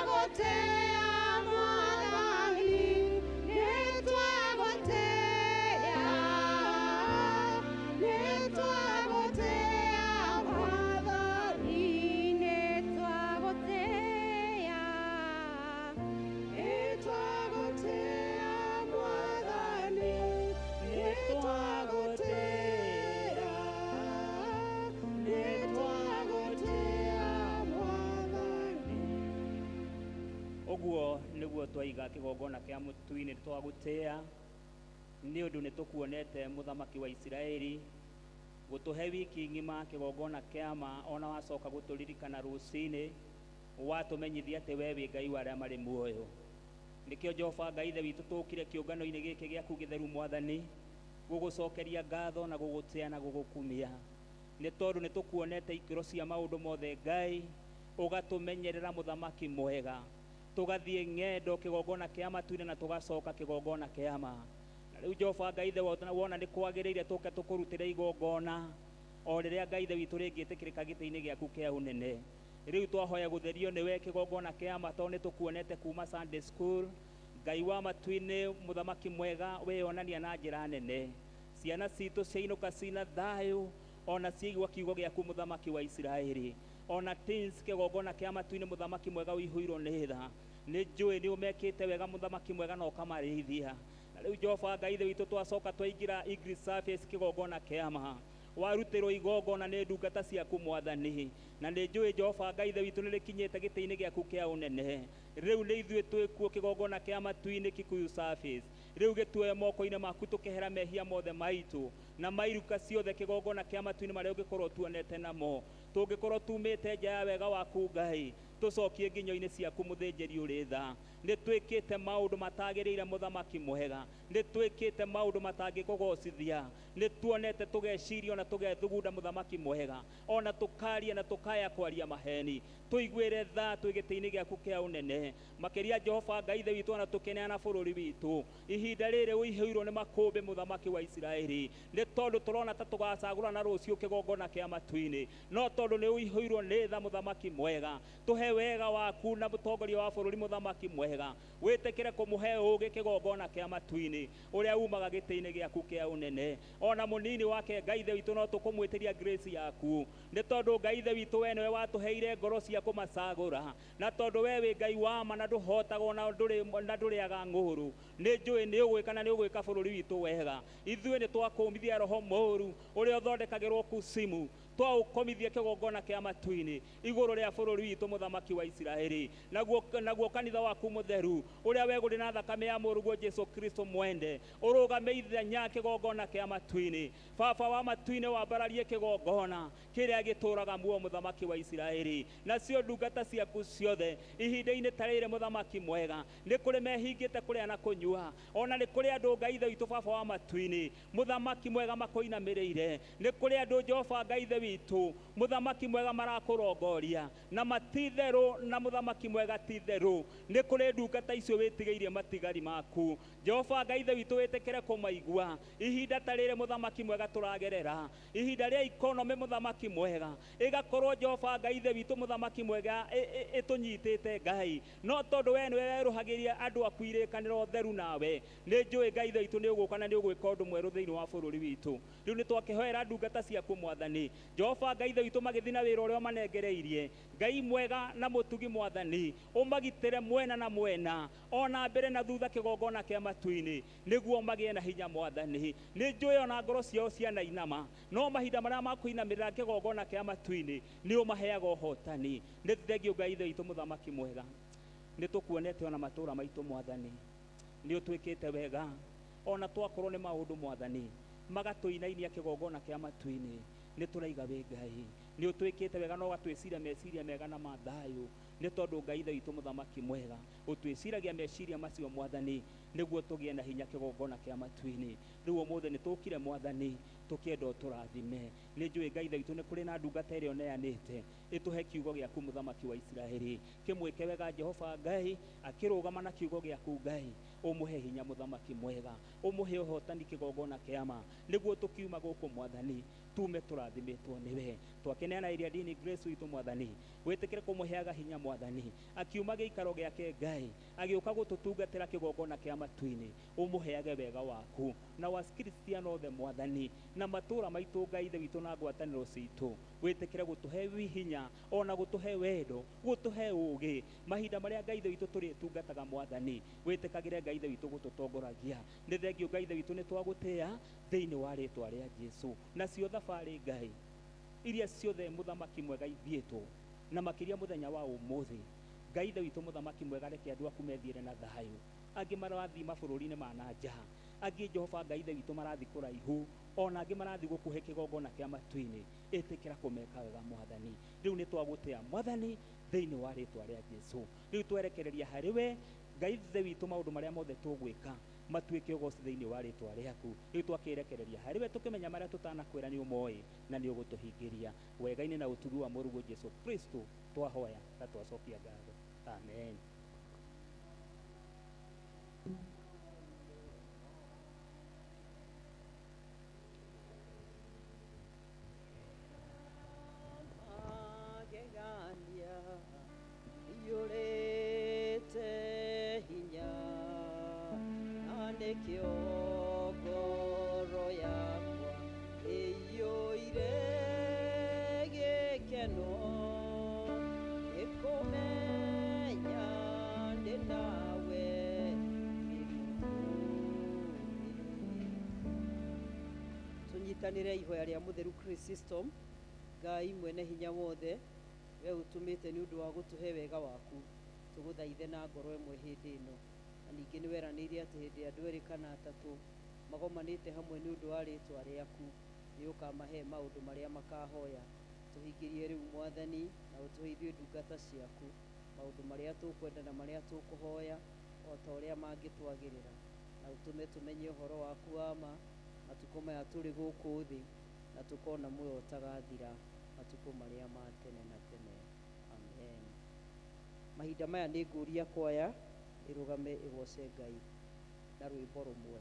[SPEAKER 4] nĩtwagũtĩĩa Mwathani, nĩtwagũtĩĩa, nĩtwagũtĩĩa Mwathani,
[SPEAKER 1] nĩtwagũtĩĩa,
[SPEAKER 4] nĩtwagũtĩĩa Mwathani, nĩtwagũtĩĩa, nĩtwagũtĩĩa Mwathani.
[SPEAKER 5] Ũguo nĩguo twaiga kĩgongona kĩa mũtu-inĩ twagũtĩĩa nĩ ũndũ nĩ tũkuonete mũthamaki wa Isiraeli gũtũhe wiki ng'ima kĩgongona kĩa ma ona wacoka gũtũririkana rũcinĩ watũmenyithia atĩ we wĩ Ngai wa arĩa marĩ muoyo. Nĩkĩo Jehova Ngai ithe witũ tũkire kĩũngano-inĩ gĩkĩ gĩaku gĩtheru Mwathani gũgũcokeria ngatho na gũgũtĩa na gũgũkumia nĩ tondũ nĩ tũkuonete ikĩro cia maũndũ mothe Ngai ũgatũmenyerera mũthamaki mwega tũgathiĩ ng'endo kĩgongona kĩa matu-inĩ na tũgacoka kĩgongona kĩa ma. Na rĩu Jehova Ngai ithe wona nĩ kwagĩrĩire tũke tũkũrutĩre igongona. O rĩrĩa Ngai ithe witũ rĩngĩtĩkĩrĩka gĩtĩ-inĩ gĩaku kĩa ũnene. Rĩu twahoya gũtherio nĩwe kĩgongona kĩa ma tondũ nĩtũkuonete kuma Sunday school. Ngai wa matu-inĩ, mũthamaki mwega, wĩyonania na njĩra nene. Ciana citũ ciainũka cina thayũ, ona ciaigua kiugo gĩaku mũthamaki wa Isiraeli. Ona teens kĩgongona kĩa matu-inĩ mũthamaki mwega ũihũirwo nĩ tha. Nĩ njũĩ nĩ ũmekĩte wega mũthamaki mwega na ũkamarĩithia. Na rĩu Jehova Ngai ithe witũ twacoka twaingĩra English service kĩgongona kĩa ma. Warutĩrwo igongona nĩ ndungata ciaku mwathani. Na nĩ njũĩ Jehova Ngai ithe witũ nĩ rĩkinyĩte gĩtĩ-inĩ gĩaku kĩa ũnene. Rĩu nĩ ithuĩ twĩkuo kĩgongona kĩa matu-inĩ Kikuyu service. Rĩu gĩtuoe moko-inĩ maku tũkehera mehia mothe maitũ na mairuka ciothe kĩgongona kĩa matu-inĩ marĩa ũngĩkorwo tuonete namo. Tũngĩkorwo tumĩte nja ya wega waku Ngai, tũcokie nginyo-inĩ ciaku mũthĩnjĩri ũrĩ tha. Nĩ twĩkĩte maũndũ matagĩrĩire mũthamaki mwega. Nĩ twĩkĩte maũndũ matangĩkũgocithia. Nĩ tuonete tũgeciria ona tũgethugunda mũthamaki mwega. Ona tũkaria na tũkaya kwaria maheni. Tũiguĩre tha twĩ gĩtĩ-inĩ gĩaku kĩa ũnene. Makĩria Jehova Ngai ithe witũ ona tũkĩneana bũrũri witũ. Ihinda rĩrĩ ũihũirwo nĩ makũmbĩ mũthamaki wa Isiraeli. Nĩ tondũ tũrona ta tũgacagũrana rũciũ kĩgongona kĩa matu-inĩ. No tondũ nĩ ũihũirwo nĩ tha mũthamaki mwega. Tũhe wega waku na mũtongoria wa bũrũri mũthamaki mwega. Wĩtĩkĩre kũmũhe ũũgĩ kĩgongona kĩa matu-inĩ ũrĩa umaga gĩtĩ-inĩ gĩaku kĩa ũnene. Ona mũnini wake Ngai ithe witũ no tũkũmwĩtĩria grace yaku. Nĩ tondũ Ngai ithe witũ we nĩwe watũheire ngoro cia kũmacagũra. Na tondũ we wĩ Ngai wa ma na ndũhotagwo na ndũrĩaga ng'ũrũ. Nĩ njũĩ nĩ ũgwĩka na nĩ ũgwĩka bũrũri witũ wega. Ithuĩ nĩ twakũmithia roho mũũru ũrĩa ũthondekagĩrwo kusimu. Twaũkomithia kĩgongona kĩa matu-inĩ igũrũ rĩa bũrũri witũ mũthamaki wa Isiraeli. Naguo kanitha waku mũtheru ũrĩa wegũrĩ na thakame ya mũrũguo Jesu Kristo mwende ũrũgame ithenya kĩgongona kĩa matu-inĩ. Baba wa matu-inĩ wambararie kĩgongona kĩrĩa gĩtũũraga muoyo mũthamaki wa Isiraeli. Nacio ndungata ciaku ciothe ihinda-inĩ ta rĩrĩ mũthamaki mwega nĩ kũrĩ mehingĩte kũrĩa na kũnyua. Ona nĩ kũrĩ andũ Ngai ithe witũ Baba wa matu-inĩ mũthamaki mwega makũinamĩrĩire. Nĩ kũrĩ andũ Jehova Ngai ithe witũ mũthamaki mwega marakũrongoria na matitherũ na mũthamaki mwega titherũ. Nĩ kũrĩ ndungata icio wĩtigĩirie matigari maku. Jehova Ngai ithe witũ wĩtĩkĩre kũmaigua ihinda ta rĩrĩ mũthamaki mwega tũragerera. Ihinda rĩa ikonomĩ mũthamaki mwega ĩgakorwo Jehova Ngai ithe witũ mũthamaki mwega ĩtũnyitĩte Ngai. No tondũ we nĩwe werũhagĩria andũ aku irĩkanĩro theru nawe, nĩ njũĩ Ngai ithe witũ nĩ ũgũka na nĩ ũgwĩka ũndũ mwerũ thĩinĩ wa bũrũri witũ. Rĩu nĩ twakĩhoera ndungata ciaku mwathani. Jehova Ngai ithe witũ magĩthiĩ na wĩra ũrĩa ũmanengereirie. Ngai mwega na mũtugi mwathani, ũmagitĩre mwena na mwena, ona mbere na thutha kĩgongona kĩa matu-inĩ, nĩguo magĩe na hinya mwathani. Nĩ njũĩ ona ngoro ciao cianainama, no mahinda marĩa makũinamĩrĩra kĩgongona kĩa matu-inĩ nĩ ũmaheaga ũhotani. Nĩ thengio Ngai ithe witũ mũthamaki mwega. Nĩ tũkuonete ona matũũra maitũ mwathani. Nĩ ũtwĩkĩte wega. Ona twakorwo nĩ maũndũ mwathani magatũinainia kĩgongona kĩa matu-inĩ, nĩ tũraiga wĩ Ngai. Nĩ ũtwĩkĩte wega na ũgatwĩciria meciria mega na ma thayũ. Nĩ tondũ Ngai ithe witũ mũthamaki mwega ũtwĩciragia meciria macio mwathani nĩguo tũgĩe na hinya kĩgongona kĩa matu-inĩ. Rĩu ũmũthĩ nĩ tũkire mwathani tũkĩenda ũtũrathime. Nĩ njũĩ Ngai ithe witũ nĩ kũrĩ na ndungata ĩrĩa ũneanĩte ĩtũhe kiugo gĩaku mũthamaki wa Isiraeli. Kĩmwĩke wega Jehova Ngai akĩrũgama na kiugo gĩaku Ngai ũmũhe hinya mũthamaki mwega, ũmũhe ũhotani kĩgongona kĩa ma nĩguo tũkiuma gũkũ mwathani tume tũrathimĩtwo nĩwe. Twakĩneana ĩrĩa dini Grace witũ mwathani wĩtĩkĩre kũmũheaga hinya mwathani akiuma gĩikaro gĩake Ngai agĩũka gũtũtungatĩra kĩgongona kĩa matu-inĩ ũmũheage wega waku na waskristiano othe mwathani na matũũra maitũ Ngai ithe witũ na ngwatanĩro citũ wĩtĩkĩre gũtũhe hinya ona gũtũhe wendo gũtũhe ũũgĩ mahinda marĩa Ngai ithe witũ tũrĩtungataga mwathani wĩtĩkagĩre Ngai ithe witũ gũtũtongoragia. Nĩ thengio Ngai ithe witũ nĩ twagũtĩĩa thĩinĩ wa rĩtwa rĩa Jesu. Nacio thabarĩ Ngai iria ciothe mũthamaki mwega ithiĩtwo na makĩria mũthenya wa ũmũthĩ Ngai ithe witũ mũthamaki mwega reke andũ aku methiĩre na thayũ. Angĩ marathiĩ mabũrũri-inĩ ma na nja, angĩ Jehova Ngai ithe witũ marathiĩ kũraihu, ona angĩ marathiĩ gũkuhĩ kĩgongona kĩa matu-inĩ. Ĩtĩkĩra kũmeka wega mwathani. Rĩu nĩ twagũtĩa mwathani thĩinĩ wa rĩtwa rĩa Jesu. Rĩu twerekereria harĩ we Ngai ithe witũ maũndũ marĩa mothe tũgwĩka matuĩke ũgoci thĩinĩ wa rĩtwa rĩaku. Rĩu twakĩrekereria harĩ we tũkĩmenya marĩa tũtanakwĩra nĩ ũmoĩ na nĩ ũgũtũhingĩria wega-inĩ na ũtugi wa mũrũguo Jesu Kristo twahoya na twacokia ngatho. Amen.
[SPEAKER 2] Nĩkĩo ngoro yakwa ĩiyũire gĩkeno nĩkũmenya ndĩ nawe wĩ. Tũnyitanĩre ihoya rĩa mũtheru Chrysostom. Ngai mwene hinya wothe, we ũtũmĩte nĩ ũndũ wa gũtũhe wega waku, tũgũthaithe na ngoro ĩmwe hĩndĩ ĩno. Na ningĩ nĩ weranĩire atĩ hĩndĩ andũ erĩ kana atatũ magomanĩte hamwe nĩ ũndũ wa rĩtwa rĩaku, nĩ ũkamahe maũndũ marĩa makahoya. Tũhingĩrie rĩu Mwathani, na ũtũhe ithuĩ ndungata ciaku maũndũ marĩa tũkwenda na marĩa tũkũhoya o ta ũrĩa mangĩtwagĩrĩra, na ũtũme tũmenye ũhoro waku wa ma matukũ maya tũrĩ gũkũ thĩ, na tũkona muoyo ũtagathira matukũ marĩa ma tene na tene. Amen. Mahinda maya nĩ ngũria kwaya ĩrũgame ĩgoce Ngai na rwĩmbo rũmwe.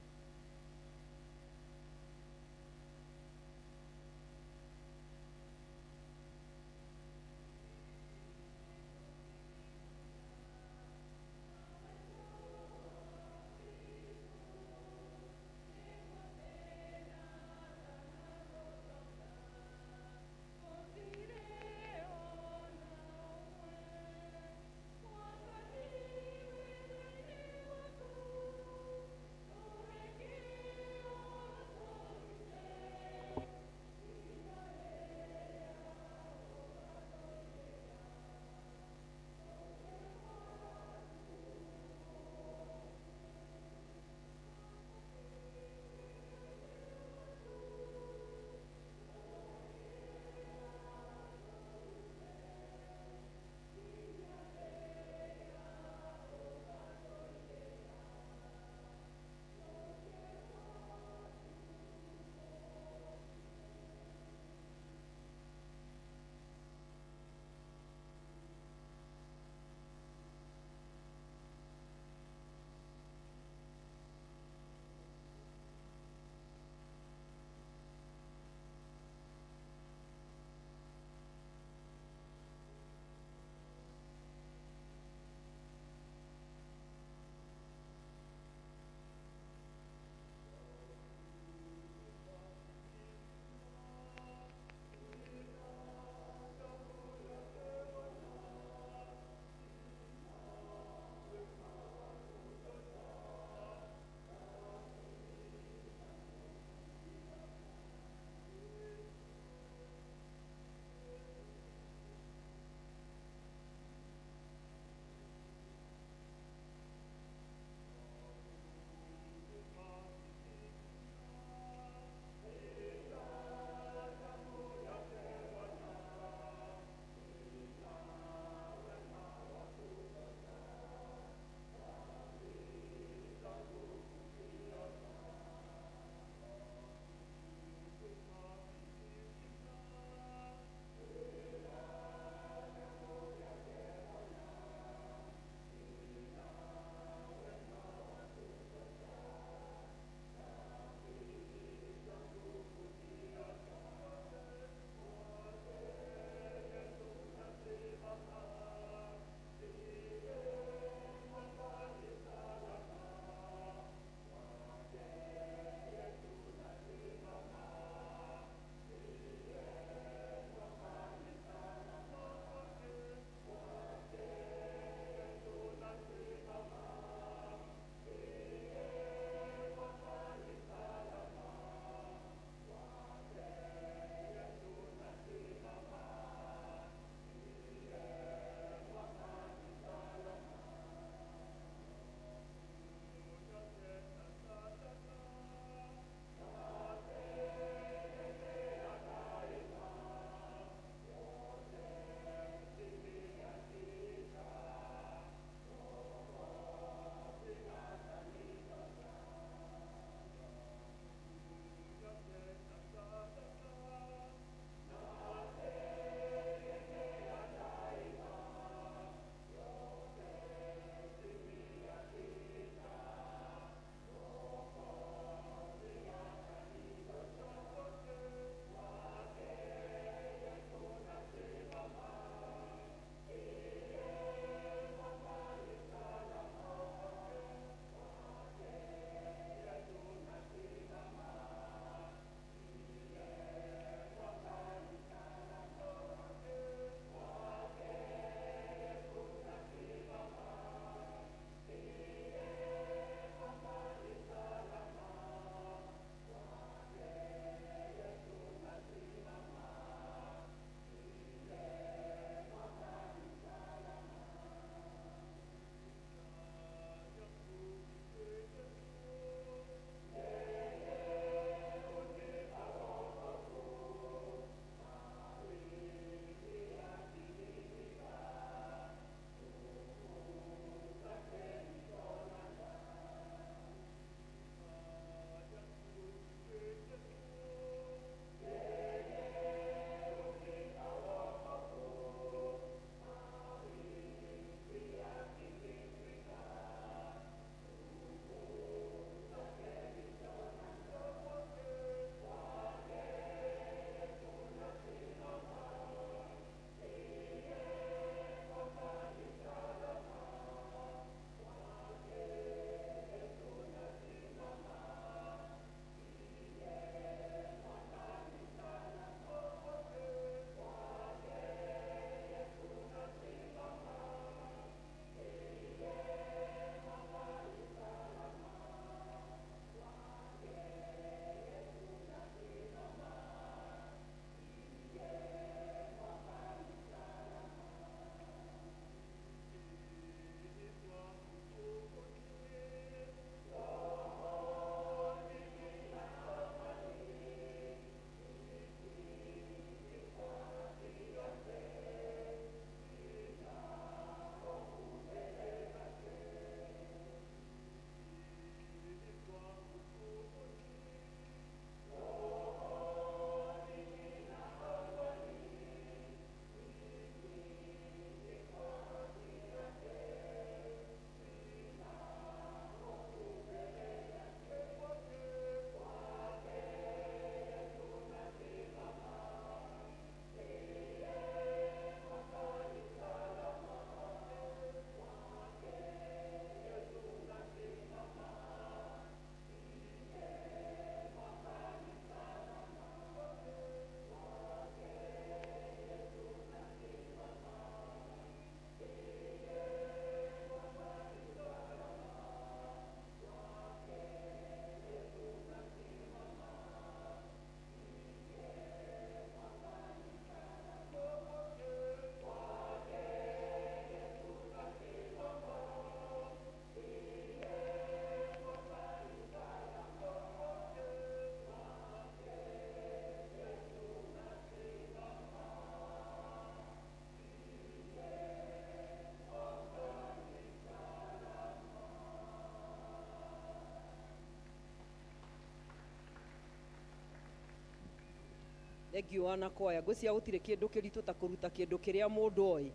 [SPEAKER 2] Thengiũ wanakwaya. Ngwĩciria gũtirĩ kĩndũ kĩritũ ta kũruta kĩndũ kĩrĩa mũndũ oĩ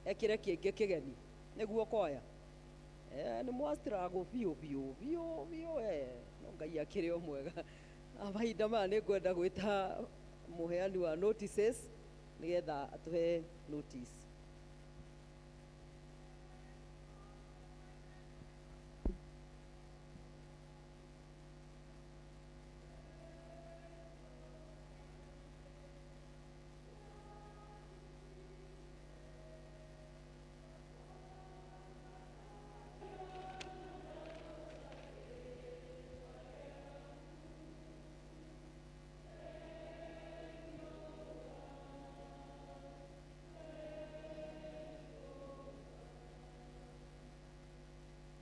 [SPEAKER 2] ekĩre kĩngĩ kĩgeni nĩguo kwaya. Nĩ mwastruggle biũ biũ biũ biũ, no Ngai akĩrĩ o mwega. Mahinda maya nĩ ngwenda gwĩta mũheani wa notices nĩgetha atũhe notice.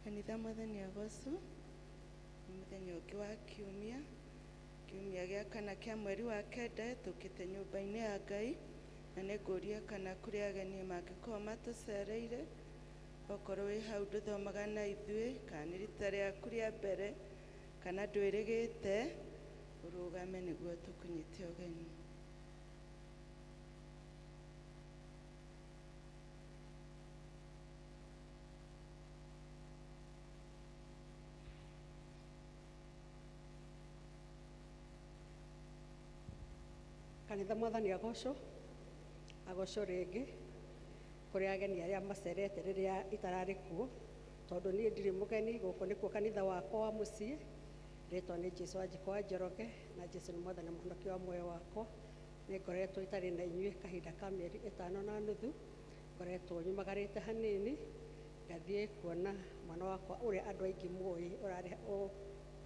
[SPEAKER 3] Kanitha, Mwathani agocwo. Nĩ mũthenya ũngĩ wa kiumia, kiumia gĩa kana kĩa mweri wa kenda. Tũkĩte nyũmba-inĩ ya Ngai na nĩ ngũria kana kũrĩ ageni mangĩkorwo matũcereire. Okorwo wĩ hau ndũthomaga na ithuĩ, kana nĩ rita rĩaku rĩa mbere, kana ndwĩrĩgĩte, ũrũgame nĩguo tũkũnyite ũgeni.
[SPEAKER 4] Kanitha, Mwathani agocwo. Agocwo rĩngĩ. Kũrĩ ageni arĩa macerete rĩrĩa itararĩ kuo, tondũ niĩ ndirĩ mũgeni gũkũ, nĩkuo kanitha wakwa wa mũciĩ. Rĩtwa nĩ Jesu Wanjikũ wa Njoroge, na Jesu nĩ Mwathani, Mũhonokia wa muoyo wakwa. Nĩ ngoretwo itarĩ na inyuĩ kahinda ka mĩeri 5 na nuthu. Ngoretwo nyumagarĩte hanini ngathiĩ kuona mwana wakwa ũrĩa andũ aingĩ mũĩ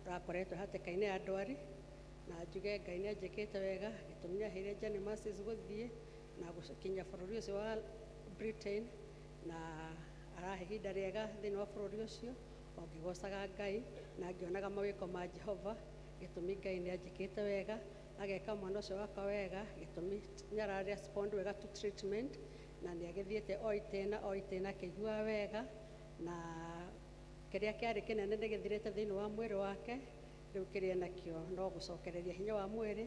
[SPEAKER 4] ũrakoretwo hatĩka-inĩ ya ndwari, na njuge Ngai nĩ anjĩkĩte wega. Gĩtũmi nĩ aheire Journey Mercies gũthiĩ na gũkinya bũrũri ũcio wa Britain, na arahe ihinda rĩega thĩinĩ wa bũrũri ũcio o ngĩgocaga Ngai na ngĩonaga mawĩko ma Jehova. Gĩtũmi Ngai nĩ anjĩkĩte wega, ageka mwana ũcio wakwa wega. Gĩtũmi nĩ ara respond wega to treatment, na nĩ agĩthiĩte o itĩna o itĩna akĩiguaga wega, na kĩrĩa kĩarĩ kĩnene nĩ gĩthirĩte thĩinĩ wa mwĩrĩ wake. Rĩu kĩrĩa nakĩo no gũcokereria hinya wa mwĩrĩ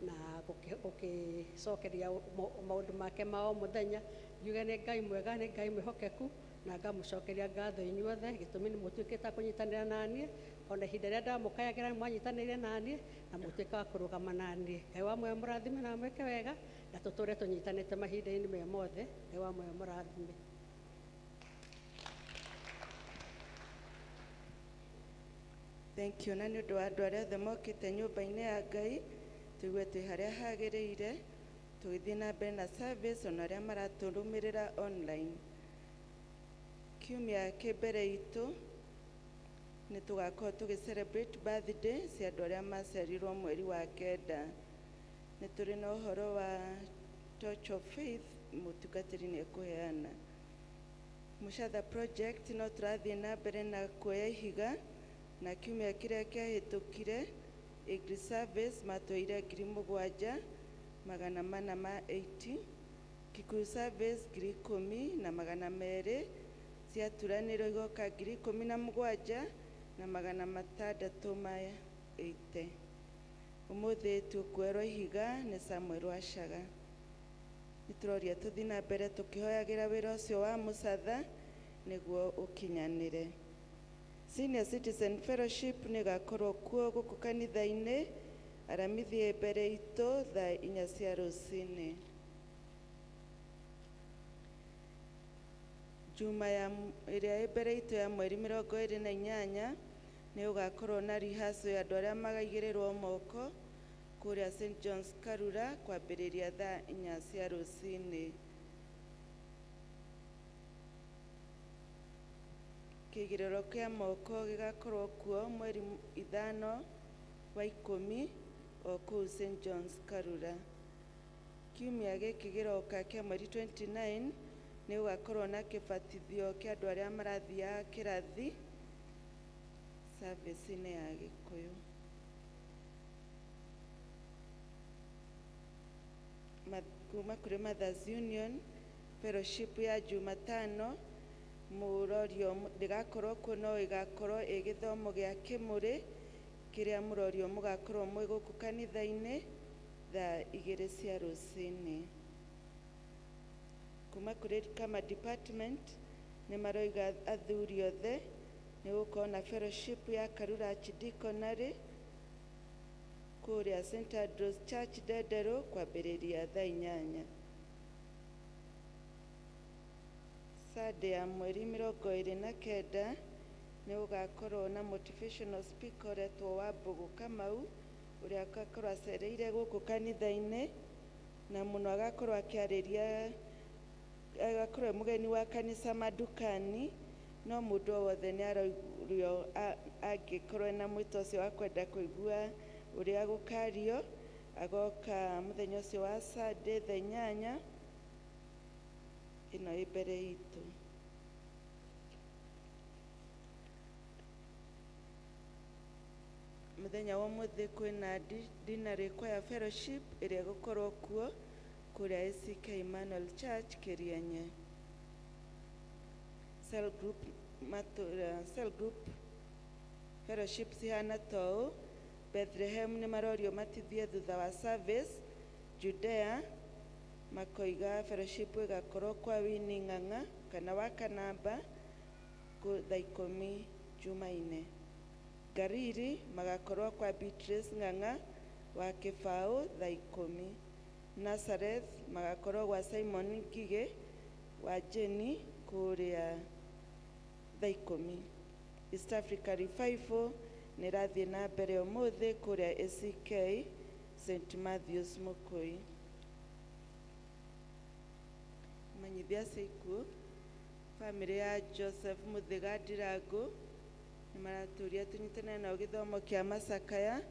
[SPEAKER 4] na gũkĩcokeria maũndũ make ma o mũthenya. Ngiuge nĩ Ngai mwega, nĩ Ngai mwĩhokeku, na ngamũcokeria ngatho inyuothe. Gĩtũmi nĩ mũtuĩkĩte a kũnyitanĩra naniĩ, ona ihinda rĩrĩa ndamũkayagĩra nĩ mwanyitanĩire naniĩ na mũtuĩka wa kũrũgama naniĩ. Ngai wa muoyo mũrathime na mwĩke wega, na tũtũre tũnyitanĩte mahinda-inĩ me mothe. Ngai wa muoyo mũrathime.
[SPEAKER 3] Thank you. Na nĩ ũndũ wa andũ arĩa othe mokĩte nyũmba-inĩ ya Ngai, tũigue twĩ harĩa hagĩrĩire tũgĩthiĩ na mbere na service, ona arĩa maratũrũmĩrĩra online. Kiumia kĩ mbere itũ nĩ tũgakorwo tũgĩ celebrate birthday cia andũ arĩa maciarirwo mweri wa kenda. Nĩ tũrĩ na ũhoro wa Torch of Faith, mũtungatĩri nĩ ekũheana. Mũcatha project no tũrathiĩ na mbere na kuoya ihiga, na kiumia kĩrĩa kĩahĩtũkire English service matũire 7480, Kikuyu service 10,200, ciaturanĩrwo igoka 17,680. Ũmũthĩ tũkuoerwo ihiga nĩ Samuel Wacaga. Nĩ tũroria tũthiĩ na mbere tũkĩhoyagĩra wĩra ũcio wa mũcatha nĩguo ũkinyanĩre. Senior Citizen Fellowship nĩ ĩgakorwo kuo gũkũ kanitha-inĩ Aramithi mbere itũ thaa 4 cia rũcinĩ. Juma ya ĩrĩa ĩ mbere itũ ya mweri 28 nĩ ũgakorwo na rehearsal ya andũ arĩa magaigĩrĩrwo moko kũrĩa St John's Karura kwambĩrĩria thaa 4 cia rũcinĩ. Kĩigĩrĩro kĩa moko gĩgakorwo kuo mweri 5 wa 10 o kũu St John's Karura. Kiumia gĩkĩ gĩroka kĩa mweri 29 nĩ gũgakorwo na kĩbatithio kĩa andũ arĩa marathiaga kĩrathi service-inĩ ya Gĩkũyũ. Kuma kũrĩ Mothers Union Fellowship ya Jumatano mũrorio ndĩgakorwo kuo, no ĩgakorwo ĩ gĩthomo gĩa kĩmũrĩ kĩrĩa mũrorio mũgakorwo mwĩ gũkũ kanitha-inĩ. Thaa 2 cia rũcinĩ. Kuma kũrĩ kama department nĩ maroiga athuri othe nĩ gũkorwo na fellowship ya Karura Archdeaconry kũrĩa St Andrews Church, Ndenderũ, kwambĩrĩria thaa 8. Sunday ya mweri 29 nĩ gũgakorwo na motivational speaker ũretwo Wambũgũ Kamau, ũrĩa agakorwo acereire gũkũ kanitha-inĩ, na mũno agakorwo akĩarĩria, agakorwo e mũgeni wa kanitha madukani. No mũndũ o wothe nĩ arorio angĩkorwo ena mwĩto ũcio wa kwenda kũigua ũrĩa gũkario, agoka mũthenya ũcio wa Sunday thaa 8 ĩno ĩ mbere itũ. Mũthenya wa ũmũthĩ kwĩna dinner choir fellowship ĩrĩa ĩgũkorwo kuo kũrĩa ACK Emmanuel Church, Kĩrienye. Cell group matũra, cell group fellowship cihana ta ũũ: Bethlehem nĩ marorio matithie thutha wa service, Judea makoiga fellowship ĩgakorwo kwa Winnie Ng'ang'a kana wa Kanamba thaa 10 Jumaine. Gariri magakorwo kwa Beatrice Ng'ang'a wa Kĩbaũ thaa 10. Nazareth magakorwo gwa Simon Ngigĩ wa Jenny kũrĩa thaa 10. East Africa Revival nĩ ĩrathiĩ na mbere ũmũthĩ kũrĩa ACK St Matthews, Mũkũi. Menyithia cia ikuũ: bamĩrĩ ya Joseph Mũthĩga Ndirangu nĩ maratũria tũnyitane nao gĩthomo kĩa macakaya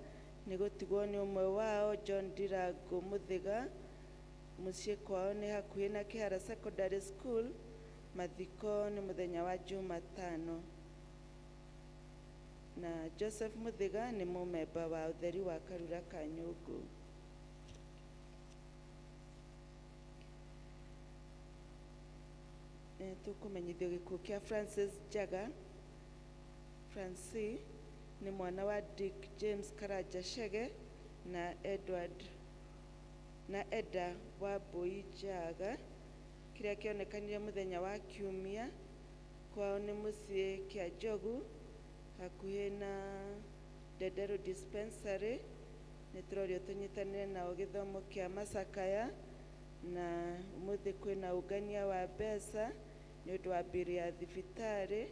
[SPEAKER 3] nĩ gũtigwo nĩ ũmwe wao, John Ndirangu Mũthĩga. Mũciĩ kwao nĩ hakuhĩ na Kĩhara Secondary School. Mathiko nĩ mũthenya wa Jumatano. Na Joseph Mũthĩga nĩ mũmemba wa ũtheri wa Karura ka Nyũngũ. Nĩ tũkũmenyithio gĩkuũ kĩa Francis Njaga. Francis nĩ mwana wa Dick James Karanja Chege na Edward na Eda wa Mbui Njaga, kĩrĩa kĩonekanire mũthenya wa Kiumia. Kwao nĩ mũciĩ kĩa Njogu, hakuhĩ na Ndenderu Dispensary. Nĩ tũrorio tũnyitanĩre nao gĩthomo kĩa macakaya, na ũmũthĩ kwĩna ũngania wa mbeca nĩ ũndũ wa mbiri ya thibitarĩ.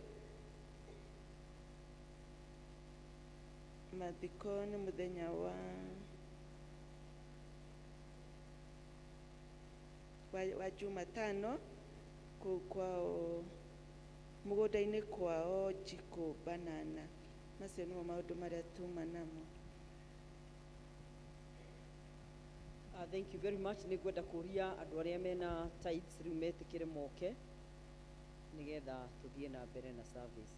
[SPEAKER 3] Mathiko nĩ mũthenya wa Jumatano kũu kwao mũgũnda-inĩ kwao Njikũ Banana. Macio nĩmo maũndũ marĩa tuma namo.
[SPEAKER 2] Thank you very much. Nĩ ngwenda kũria andũ arĩa mena tithes rĩu metĩkĩre moke nĩgetha tũthiĩ na mbere na service.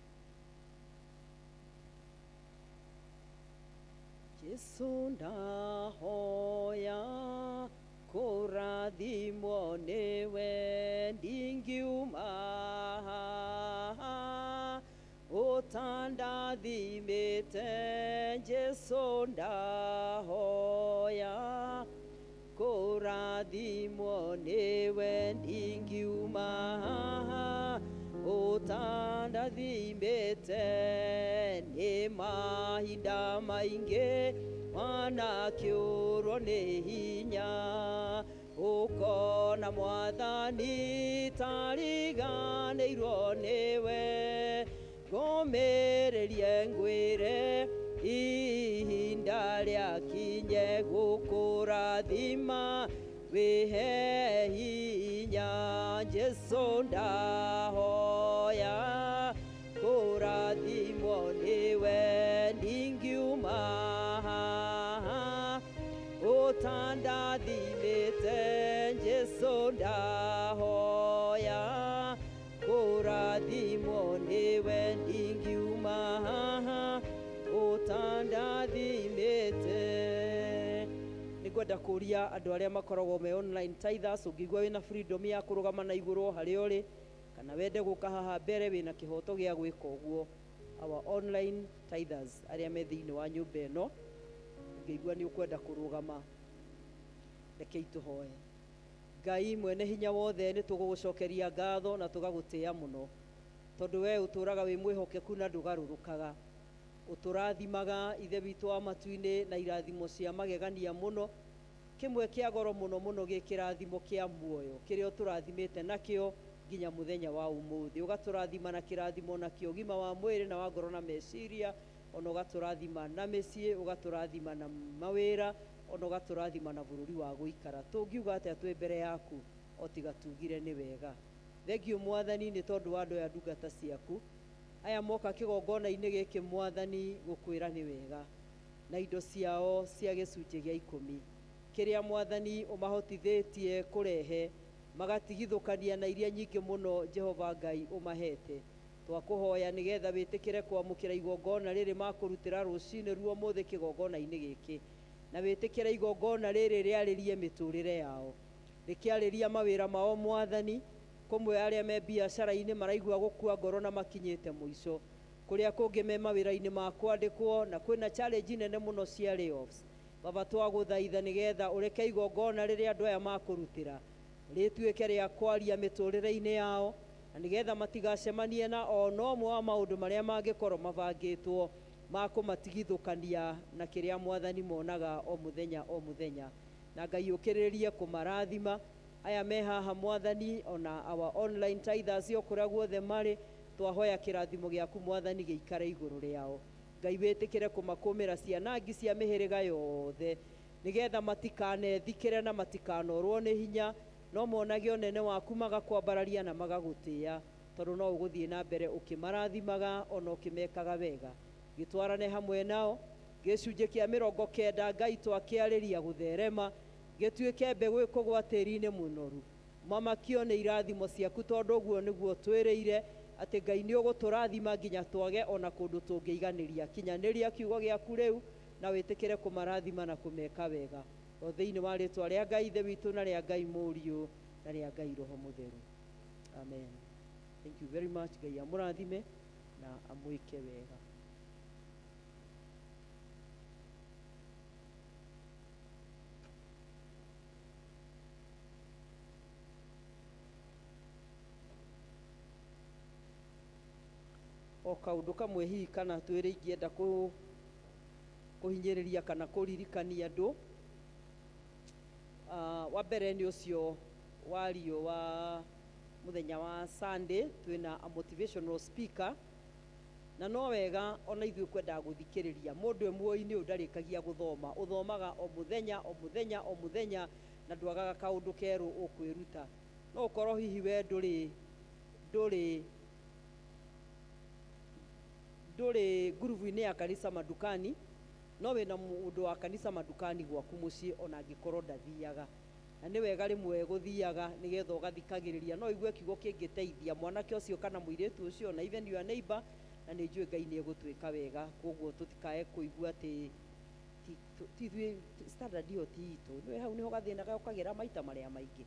[SPEAKER 2] Jesu, ndahoya kũrathimwo nĩwe, ndingiuma haha ũtandathimĩte. Jesu, ndahoya kũrathimwo nĩwe, ndingiuma haha ũtandathimĩte. Nĩ mahinda maingĩ wanakĩũrwo nĩ hinya, ũkona Mwathani tariganĩirwo nĩwe. Ngũmĩrĩrie, ngwĩre ihinda rĩakinye gũkũrathima, wĩhe hinya. Jesu, ndahoya kũrathimwo nĩwe, ndingiuma haha ũtandathimĩte. Jesu, ndahoya kũrathimwo nĩwe, ndingiuma haha ũtandathimĩte. Nĩ ngwenda kũria andũ arĩa makoragwo me online tithers, ũngĩigua wĩna freedom ya kũrũgama na igũrũ harĩa ũrĩ, kana wende gũka haha mbere, wĩna kĩhoto gĩa gwĩka ũguo. Our online tithers arĩa me thĩinĩ wa nyũmba ĩno, ũngĩigua nĩ ũkwenda kũrũgama. Rekei tũhoe. Ngai mwene hinya wothe, nĩ tũgũgũcokeria ngatho na tũgagũtĩa mũno, tondũ we ũtũraga wĩ mwĩhokeku na ndũgarũrũkaga. Ũtũrathimaga, Ithe witũ wa matu-inĩ, na irathimo cia magegania mũno. Kĩmwe kĩa goro mũno mũno gĩ kĩrathimo kĩa muoyo kĩrĩa ũtũrathimĩte nakĩo nginya mũthenya wa ũmũthĩ. Ũgatũrathima na kĩrathimo nakĩo ũgima wa mwĩrĩ na wa ngoro na meciria, ona ũgatũrathima na mĩciĩ, ũgatũrathima na mawĩra, ona ũgatũrathima na bũrũri wa gũikara. Tũngiuga atĩa twĩ mbere yaku o tiga tugire nĩ wega? Thengiũ, Mwathani, nĩ tondũ wa andũ aya, ndungata ciaku aya moka kĩgongona-inĩ gĩkĩ, Mwathani, gũkwĩra nĩ wega na indo ciao cia gĩcunjĩ gĩa ikũmi kĩrĩa, Mwathani, ũmahotithĩtie kũrehe magatigithũkania na iria nyingĩ mũno Jehova Ngai ũmahete. Twakũhoya nĩgetha wĩtĩkĩre kwamũkĩra igongona rĩrĩ makũrutĩra rũcinĩ ruo mũthĩ kĩgongona-inĩ gĩkĩ, na wĩtĩkĩre igongona rĩrĩ rĩarĩrie mĩtũrĩre yao, rĩkĩarĩria mawĩra mao. Mwathani, kũmwe arĩa me biacara-inĩ maraigua gũkua ngoro na makinyĩte mũico, kũrĩa kũngĩ me mawĩra-inĩ ma kwandĩkwo na kwĩna challenge nene mũno cia layoffs. Baba, twagũthaitha nĩgetha ũreke igongona rĩrĩa andũ aya makũrutĩra rĩtuĩke rĩa kwaria mĩtũrĩre-inĩ yao, na nĩgetha matigacemanie na ona ũmwe wa maũndũ marĩa mangĩkorwo mabangĩtwo ma kũmatigithũkania na kĩrĩa, Mwathani, monaga o mũthenya o mũthenya. Na Ngai, ũkĩrĩrĩrie kũmarathima aya me haha, Mwathani, ona our online tithers o kũrĩa guothe marĩ. Twahoya kĩrathimo gĩaku, Mwathani, gĩikare igũrũ rĩao. Ngai, wĩtĩkĩre kũmakũmĩra ciana ngi cia mĩhĩrĩga yothe, nĩgetha matikanethikĩre na matikanorwo nĩ hinya, no monage ũnene waku, magakwambararia na magagũtĩa, tondũ no ũgũthiĩ na mbere ũkĩmarathimaga ona ũkĩmekaga wega. Gĩtwarane hamwe nao. Gĩcunjĩ kĩa 90, Ngai, twakĩarĩria gũtherema gĩtuĩke mbegũ ĩkũgwa tĩri-inĩ mũnoru, mamakio nĩ irathimo ciaku, tondũ ũguo nĩguo twĩrĩire atĩ, Ngai, nĩ ũgũtũrathima nginya twage ona kũndũ tũngĩiganĩria. Kinyanĩria kiugo gĩaku rĩu na wĩtĩkĩre kũmarathima na kũmeka wega, o thĩinĩ wa rĩtwa rĩa Ngai Ithe witũ na rĩa Ngai Mũriũ na rĩa Ngai Roho Mũtheru, amen. Thank you very much. Ngai amũrathime na amwĩke wega. O kaũndũ kamwe hihi kana twĩrĩ ingĩenda kũhinyĩrĩria kana kũririkania andũ. Wa mbere nĩ ũcio wario wa mũthenya wa Sunday, twĩna a motivational speaker, na no wega ona ithuĩ kwendaga gũthikĩrĩria mũndũ e muoyo-inĩ ũyũ. Ndarĩkagia gũthoma, ũthomaga o mũthenya o mũthenya o mũthenya, na ndwagaga kaũndũ kerũ ũkwĩruta. No ũkorwo hihi we ndũrĩ ngurubu-inĩ ya Kanisa Madukani, no wĩna mũndũ wa Kanisa Madukani gwaku mũciĩ, ona angĩkorwo ndathiaga. Na nĩ wega rĩmwe gũthiaga nĩgetha ũgathikagĩrĩria, no ũigue kiugo kĩngĩteithia mwanake ũcio kana mũirĩtu ũcio, na even your neighbor. Na nĩ njũĩ Ngai nĩ egũtwĩka wega. Koguo tũtikae kũigua atĩ ti ithuĩ standard ĩyo ti itũ. Nĩwe hau nĩho gathĩna gokagĩra maita marĩa maingĩ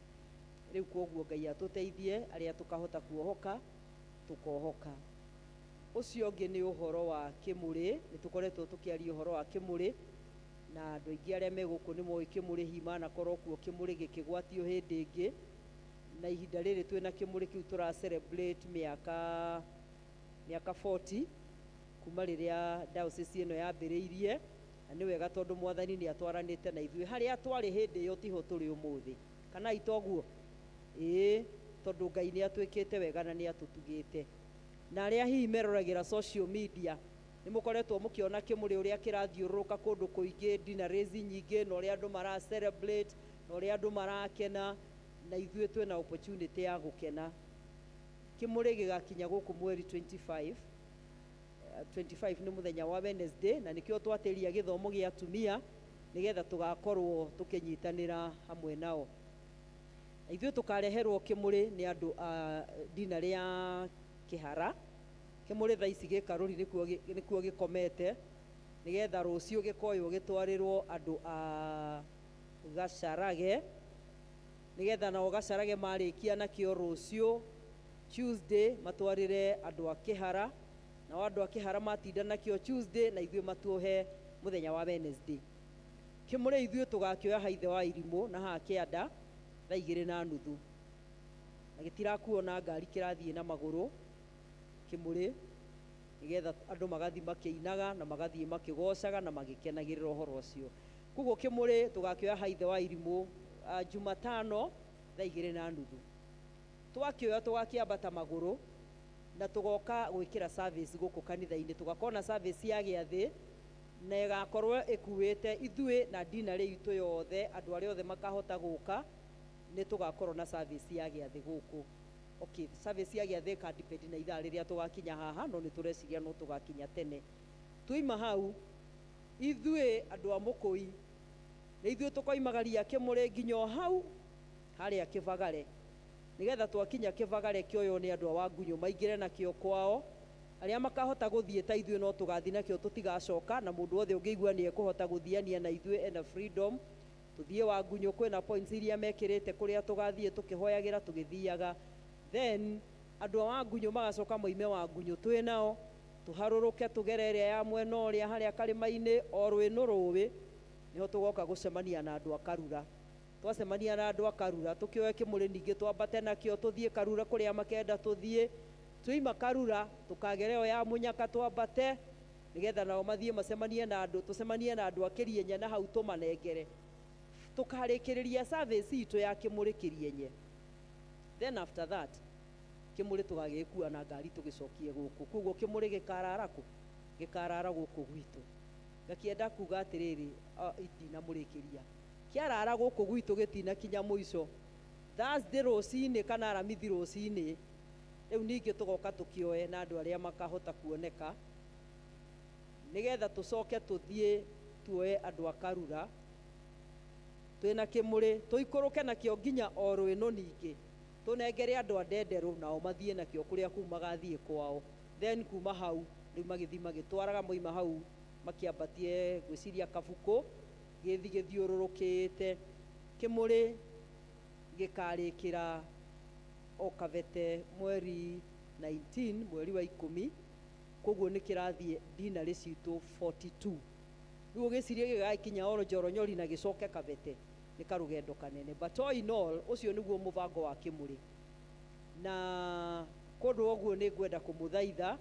[SPEAKER 2] rĩu. Koguo Ngai atũteithie, arĩa tũkahota kuohoka tũkohoka. Ũcio ũngĩ nĩ ũhoro wa kĩmũrĩ. Nĩ tũkoretwo tũkĩaria ũhoro wa kĩmũrĩ, na andũ aingĩ arĩa me gũkũ nĩ moĩ kĩmũrĩ, hihi manakorwo kuo kĩmũrĩ gĩkĩgwatio hĩndĩ ĩngĩ. Na ihinda rĩrĩ twĩna kĩmũrĩ kĩu tũra celebrate mĩaka 40 kuma rĩrĩa diocese ĩno yambĩrĩirie. Na nĩ wega, tondũ Mwathani nĩ atwaranĩte na ithuĩ. Harĩa twarĩ hĩndĩ ĩyo tiho tũrĩ ũmũthĩ, kana itoguo? Ĩĩ, tondũ Ngai nĩ atwĩkĩte wega na nĩ atũtugĩte. Na arĩa hihi meroragĩra social media, nĩ mũkoretwo mũkĩona kĩmũrĩ ũrĩa kĩrathiũrũrũka kũndũ kũingĩ, dinner nyingĩ, na ũrĩa andũ mara celebrate na ũrĩa andũ marakena. Na ithuĩ twĩna opportunity ya gũkena. Kĩmũrĩ gĩgakinya gũkũ mweri 25. 25 nĩ mũthenya wa Wednesday, na nĩkĩo twatĩria gĩthomo gĩa atumia, nĩgetha tũgakorwo tũkĩnyitanĩra hamwe nao. Na ithuĩ tũkareherwo kĩmũrĩ nĩ andũ a dinarĩ ya Kĩhara. Kĩmũrĩ thaa ici gĩkarũri nĩkuo gĩkomete, nĩgetha rũciũ gĩkoywo gĩtwarĩrwo andũ a Gacarage, nĩgetha nao Gacarage marĩkia nakĩo rũciũ Tuesday matwarĩre andũ a Kĩhara, nao andũ a Kĩhara matinda nakĩo Tuesday na ithuĩ matuohe mũthenya wa Wednesday. Kĩmũrĩ ithuĩ tũgakĩoya ha ithe wa irimũ na haha kĩanda thaa 2:30, na gĩtirakuo na ngari, kĩrathiĩ na magũrũ kĩmũrĩ, nĩgetha andũ magathiĩ makĩinaga na magathiĩ makĩgocaga na magĩkenagĩrĩra ũhoro ũcio. Koguo kĩmũrĩ tũgakĩoya ha ithe wa irimũ Jumatano thaa 2:30. Twakĩoya tũgakĩambata magũrũ na tũgoka gwĩkĩra service gũkũ kanitha-inĩ. Tũgakorwo na service ya gĩathĩ na ĩgakorwo ĩkuĩte ithuĩ na dinarĩ itũ yothe, andũ arĩa othe makahota gũka, nĩ tũgakorwo na service ya gĩathĩ gũkũ. Okay, service ya gĩathĩ ĩka depend na ithaa rĩrĩa tũgakinya haha, no nĩ tũreciria no tũgakinya tene. Tuima hau, ithuĩ andũ a Mũkũi nĩ ithuĩ tũkoimagaria kĩmũrĩ nginya o hau harĩa Kĩbagare, nĩgetha twakinya Kĩbagare kĩoywo nĩ andũ a Wangunyũ maingĩre nakĩo kwao. Arĩa makahota gũthiĩ ta ithuĩ no tũgathiĩ nakĩo, tũtigacoka, na mũndũ wothe ũngĩigua nĩ ekũhota gũthiania na ithuĩ ena freedom. Tũthiĩ Wangunyũ, kwĩna points iria mekĩrĩte kũrĩa tũgathiĩ tũkĩhoyagĩra tũgĩthiaga. Then andũ a Wangunyũ magacoka moime Wangunyũ twĩ nao, tũharũrũke tũgere ĩrĩa ya mwena ũrĩa harĩa karĩma-inĩ o rwĩnũ rũĩ, nĩho tũgoka gũcemania na andũ a Karura. Twacemania na andũ a Karura, tũkĩoe kĩmũrĩ ningĩ twambate nakĩo tũthiĩ Karura kũrĩa makenda tũthiĩ. Tuima Karura, tũkagere ĩyo ya Mũnyaka twambate, nĩgetha nao mathiĩ macemanie na andũ, tũcemanie na andũ a Kĩrienye na hau tũmanengere. Tũkarĩkĩrĩria service itũ ya kĩmũrĩ Kĩrienye. Then after that, kĩmũrĩ tũgagĩkua na ngari tũgĩcokie gũkũ. Koguo kĩmũrĩ gĩkarara kũ? Gĩkarara gũkũ gwitũ. Ngakĩenda kuga atĩrĩrĩ, ndinamũrĩkĩria. Kĩarara gũkũ gwitũ gĩtinakinya mũico. Thursday rũcinĩ kana Aramithi rũcinĩ, rĩu ningĩ tũgoka tũkĩoe na andũ arĩa makahota kuoneka, nĩgetha tũcoke tũthiĩ tuoe andũ a Karura twĩna kĩmũrĩ, tũikũrũke nakĩo nginya o rwĩnũ, ningĩ tũnengere andũ a Ndenderũ nao mathiĩ nakĩo kũrĩa kũu magathiĩ kwao. Then kuma hau rĩu magĩthiĩ magĩtwaraga, moima hau makĩambatie ngwĩciria Kabukũ, gĩthiĩ gĩthiũrũrũkĩte. Kĩmũrĩ gĩkarĩkĩra o Kabete mweri 19, mweri wa 10. Koguo nĩ kĩrathiĩ dinarĩ citũ 42. Rĩu ũgĩcirie gĩgakinya oro Njoronyori na gĩcoke Kabete, nĩ karũgendo kanene. But all in all, ũcio nĩguo mũbango wa kĩmũrĩ. Na kũndũ ũguo nĩ ngwenda kũmũthaitha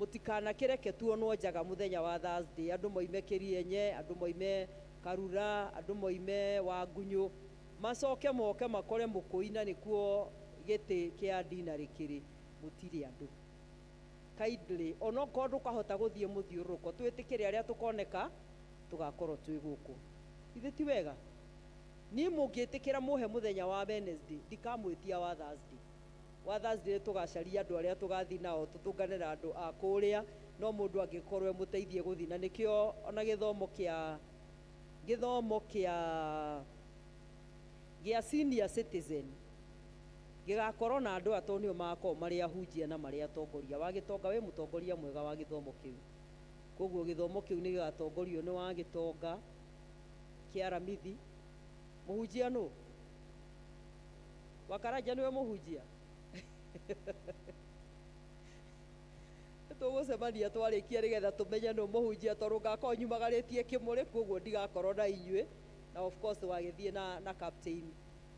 [SPEAKER 2] mũtikanakĩreke tuonwo njaga mũthenya wa Thursday, andũ moime Kĩrienye, andũ moime Karura, andũ moime Wangunyũ, macoke moke makore Mũkũi na nĩkuo gĩtĩ kĩa dinarĩ kĩrĩ, mũtirĩ andũ. Kindly, onokorwo ndũkahota gũthiĩ mũthiũrũrũko, twĩtĩkĩre arĩa tũkoneka tũgakorwo twĩ gũkũ. Ithe ti wega? Niĩ mũngĩtĩkĩra mũhe mũthenya wa Wednesday, ndikamwĩtia wa Thursday. Wa Thursday tũgacaria andũ arĩa tũgathiĩ nao, tũtũngane na andũ a kũrĩa, no mũndũ angĩkorwo emũteithie gũthiĩ. Na nĩkĩo ona gĩthomo kĩa senior citizen gĩgakorwo na andũ aya, tondũ nĩo magakorwo marĩ ahunjia na marĩ atongoria. Wa gĩtonga wĩ mũtongoria mwega wa gĩthomo kĩu. Koguo gĩthomo kĩu nĩ gĩgatongorio nĩ wa gĩtonga kĩa Aramithi. Mũhunjia nũ? Wakaranja nĩwe mũhunjia? Tũgũcemania twarĩkia nĩgetha tũmenye nũ mũhunjia, tondũ ngakorwo nyumagarĩtie kĩmũrĩ, koguo ndigakorwo na inyuĩ. Na of course wagĩthiĩ na captain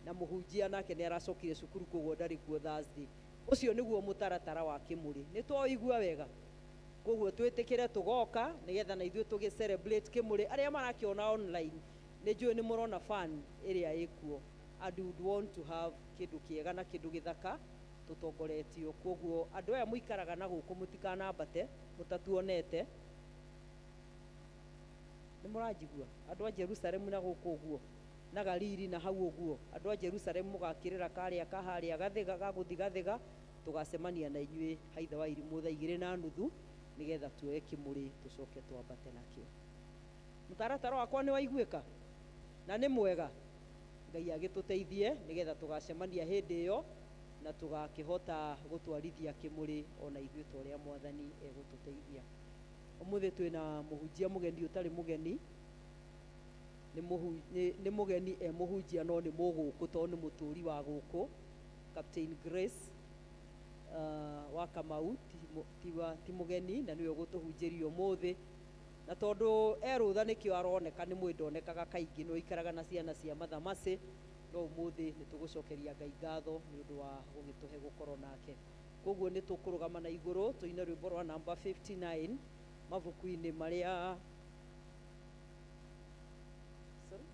[SPEAKER 2] na mũhunjia nake nĩ aracokire cukuru, koguo ndarĩ kuo Thursday. Ũcio nĩguo mũtaratara wa kĩmũrĩ. Nĩ twaũigua wega? Koguo twĩtĩkĩre tũgoka nĩgetha na ithuĩ tũgĩ celebrate kĩmũrĩ. Arĩa marakĩona online, nĩ njũĩ nĩ mũrona fun ĩrĩa ĩkuo, and you would want to have kĩndũ kĩega na kĩndũ gĩthaka tũtongoretio. Koguo andũ aya mũikaraga na gũkũ mũtikanambate mũtatuonete. Nĩ mũranjigua? Andũ a Jerusalemu na gũkũ ũguo na Galili na hau ũguo, andũ a Jerusalemu mũgakĩrĩra karĩa ka harĩa Gathiga gagũthi Gathiga, tũgacemania na inyuĩ haitha wa irimũ thaa 2:30 nĩgetha tuoe kĩmũrĩ tũcoke twambate nakĩo. Mũtaratara wakwa nĩ waiguĩka na nĩ mwega. Ngai agĩtũteithie nĩgetha tũgacemania hĩndĩ ĩyo na tũgakĩhota gũtwarithia kĩmũrĩ ona ithuĩ ta ũrĩa Mwathani egũtũteithia. Ũmũthĩ twĩna mũhunjia mũgeni ũtarĩ mũgeni. Nĩ mũgeni e mũhunjia, no nĩ mũgũkũ tondũ nĩ mũtũri wa gũkũ, Captain Grace wa Kamau, ti mũgeni na nĩwe ũgũtũhunjĩria ũmũthĩ. Na tondũ e rũtha nĩkĩo aroneka nĩ mwĩ ndonekaga kaingĩ, no ikaraga na ciana cia mathamacĩ, no ũmũthĩ nĩ tũgũcokeria Ngai ngatho nĩ ũndũ wa gũgĩtũhe gũkorwo nake. Koguo nĩ tũkũrũgama na igũrũ tũine rwĩmbo rwa namba 59 mabuku-inĩ marĩa. Sorry?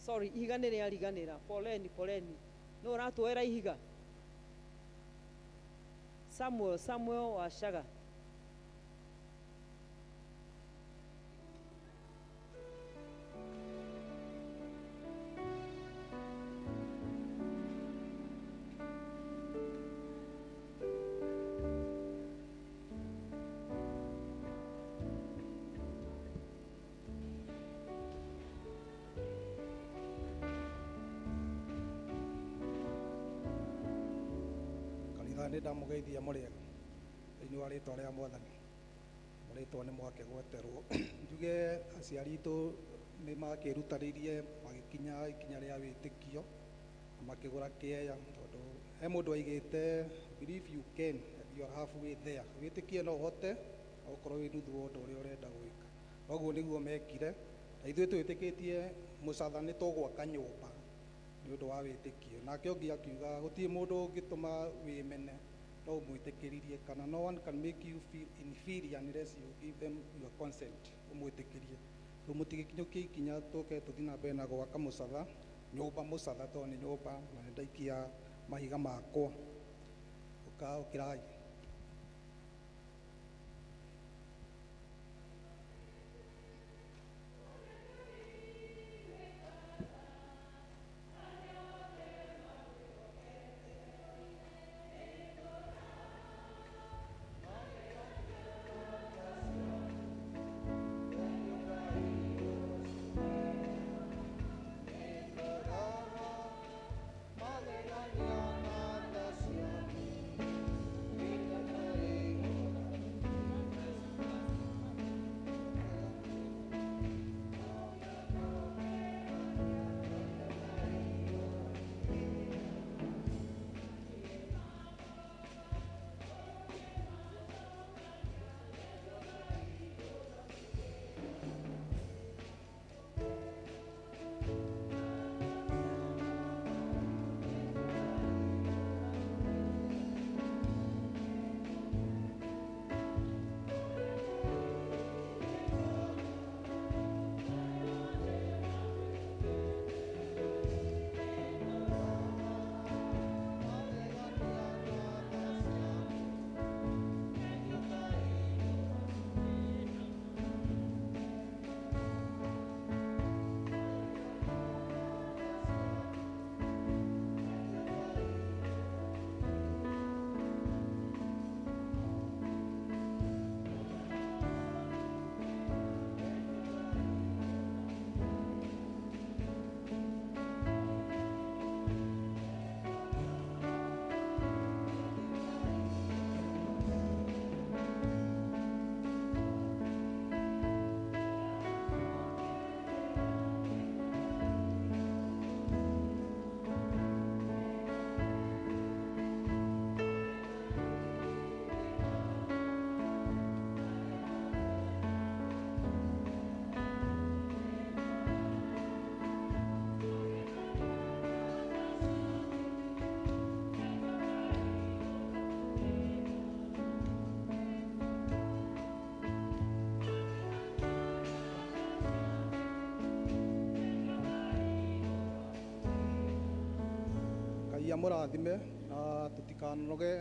[SPEAKER 2] Sorry, ihiga nĩ rĩariganĩra. Poleni, poleni. Nũ ũratwoera ihiga? Samuel, Samuel Washaga.
[SPEAKER 6] Kanitha, nĩ ndamũgeithia mũrĩega thĩinĩ wa rĩtwa rĩa Mwathani. Rĩtwa nĩ mwake gweterwo. Njuge aciari aitũ nĩ makĩrutanĩirie magĩkinya ikinya rĩa wĩtĩkio na makĩgũra kĩeya, tondũ he mũndũ aigĩte, "Believe you can and you are halfway there." Wĩtĩkie no ũhote, no ũkorwo wĩ nuthu wa ũndũ ũrĩa ũrenda gwĩka. Noguo nĩguo mekire, na ithuĩ twĩtĩkĩtie mũcatha nĩ tũgwaka nyũmba nĩ ũndũ wa wĩtĩkio. Nake ũngĩ akiuga gũtirĩ mũndũ ũngĩtũma wĩmene no ũmwĩtĩkĩririe, kana no one can make you feel inferior unless you give them your consent, ũmwĩtĩkĩrie. Rĩu mũtigĩkinyũkie ikinya, tũke tũthiĩ na mbere na gwaka mũcatha nyũmba, mũcatha tondũ nĩ nyũmba, na nĩ ndaikia mahiga makwa. Ũka ũkĩrai. Ngai amũrathime na tũtikanoge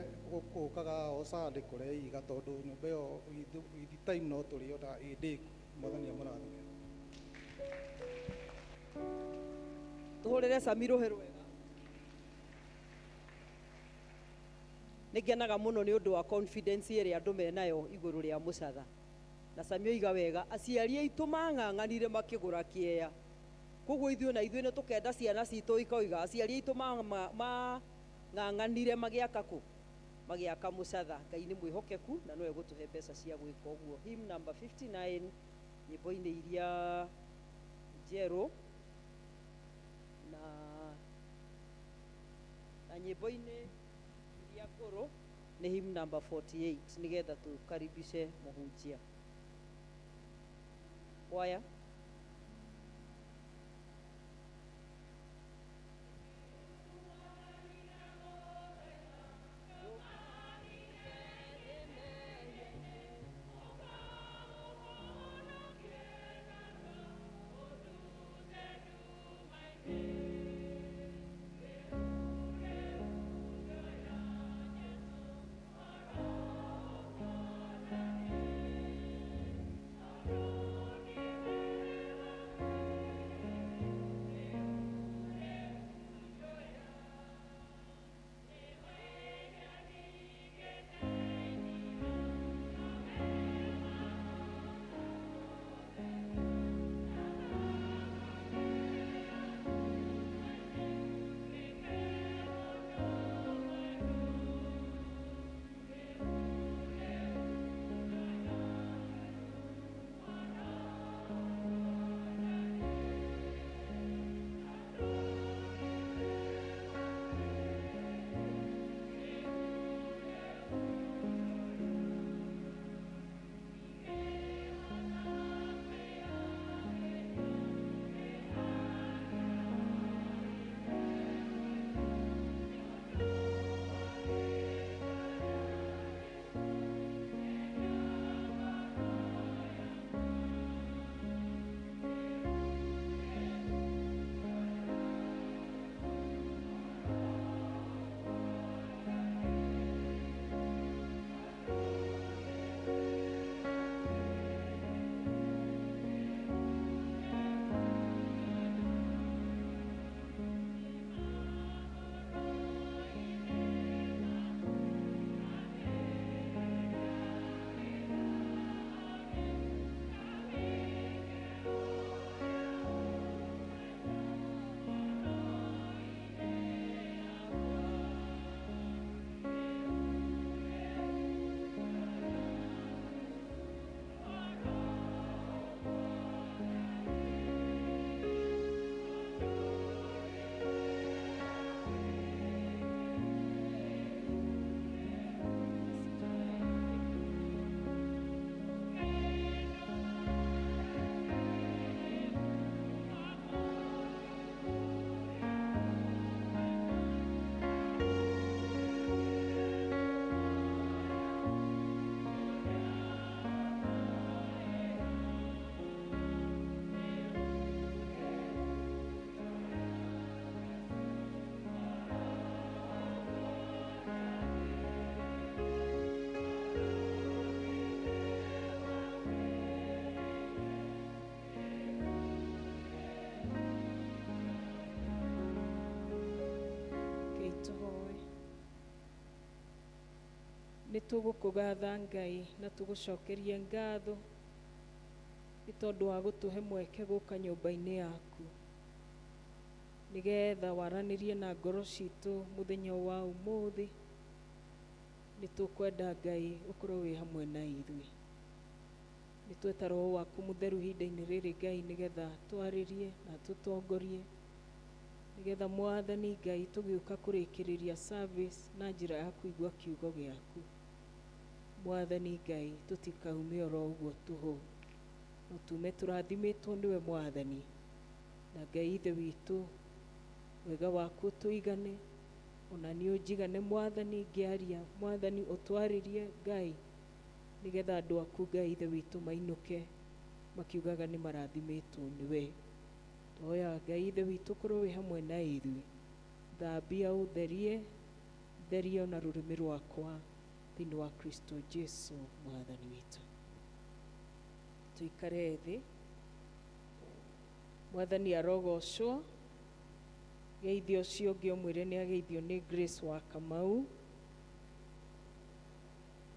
[SPEAKER 6] gũkaga o Sunday kũrĩa ihiga, tondũ nyũmba ĩyo with time no tũrĩona ĩ ndĩku. Mwathani amũrathime.
[SPEAKER 2] Tũhũrĩre Sami rũhĩ rwega. Nĩ ngenaga mũno nĩ ũndũ wa confidence ĩrĩa andũ menayo igũrũ rĩa mũcatha. Na Sami oiga wega, aciari aitũ mang'ang'anire makĩgũra kĩeya, koguo ithuĩ na ithuĩ nĩ tũkenda ciana citũ ikoiga aciari aitũ mang'ang'anire magĩaka kũ magĩaka mũcatha. Ngai nĩ mwĩhokeku na no egũtũhe mbeca cia gwĩka ũguo. Hymn number 59 nyĩmbo-inĩ iria njerũ na nyĩmbo-inĩ iria ngũrũ. Nĩ hymn number 48 nĩgetha tũkaribishe mũhunjia. Kwaya.
[SPEAKER 7] Tũhoe. Nĩ tũgũkũgatha Ngai na tũgũcokerie ngatho nĩ tondũ wa gũtũhe mweke gũka nyũmba-inĩ yaku nĩgetha waranĩrie na ngoro citũ mũthenya wa ũmũthĩ. Nĩ tũkwenda Ngai ũkorwo wĩ hamwe na ithuĩ. Nĩ tweta Roho waku mũtheru ihinda-inĩ rĩrĩ Ngai nĩgetha twarĩrie na tũtongorie, nĩgetha Mwathani Ngai tũgĩũka kũrĩkĩrĩria service na njĩra ya kũigua kiugo gĩaku. Mwathani Ngai tũtikaume oro ũguo tũhũ, no tume tũrathimĩtwo nĩwe Mwathani. Na Ngai Ithe witũ, wega waku ũtũigane, ona niĩ ũnjigane Mwathani ngĩaria. Mwathani ũtwarĩrie Ngai nĩgetha andũ aku Ngai Ithe witũ mainũke makiugaga nĩ marathimĩtwo nĩwe. Tũhoyaga Ngai Ithe witũ ũkorwo wĩ hamwe na ithuĩ. Thambia ũtherie, therie ona rũrĩmĩ rwakwa thĩinĩ wa Kristo Jesu Mwathani witũ. Tũikare thĩ. Mwathani arogocwo. Geithio ũcio ũngĩ ũmwĩre nĩ ageithio nĩ Grace wa Kamau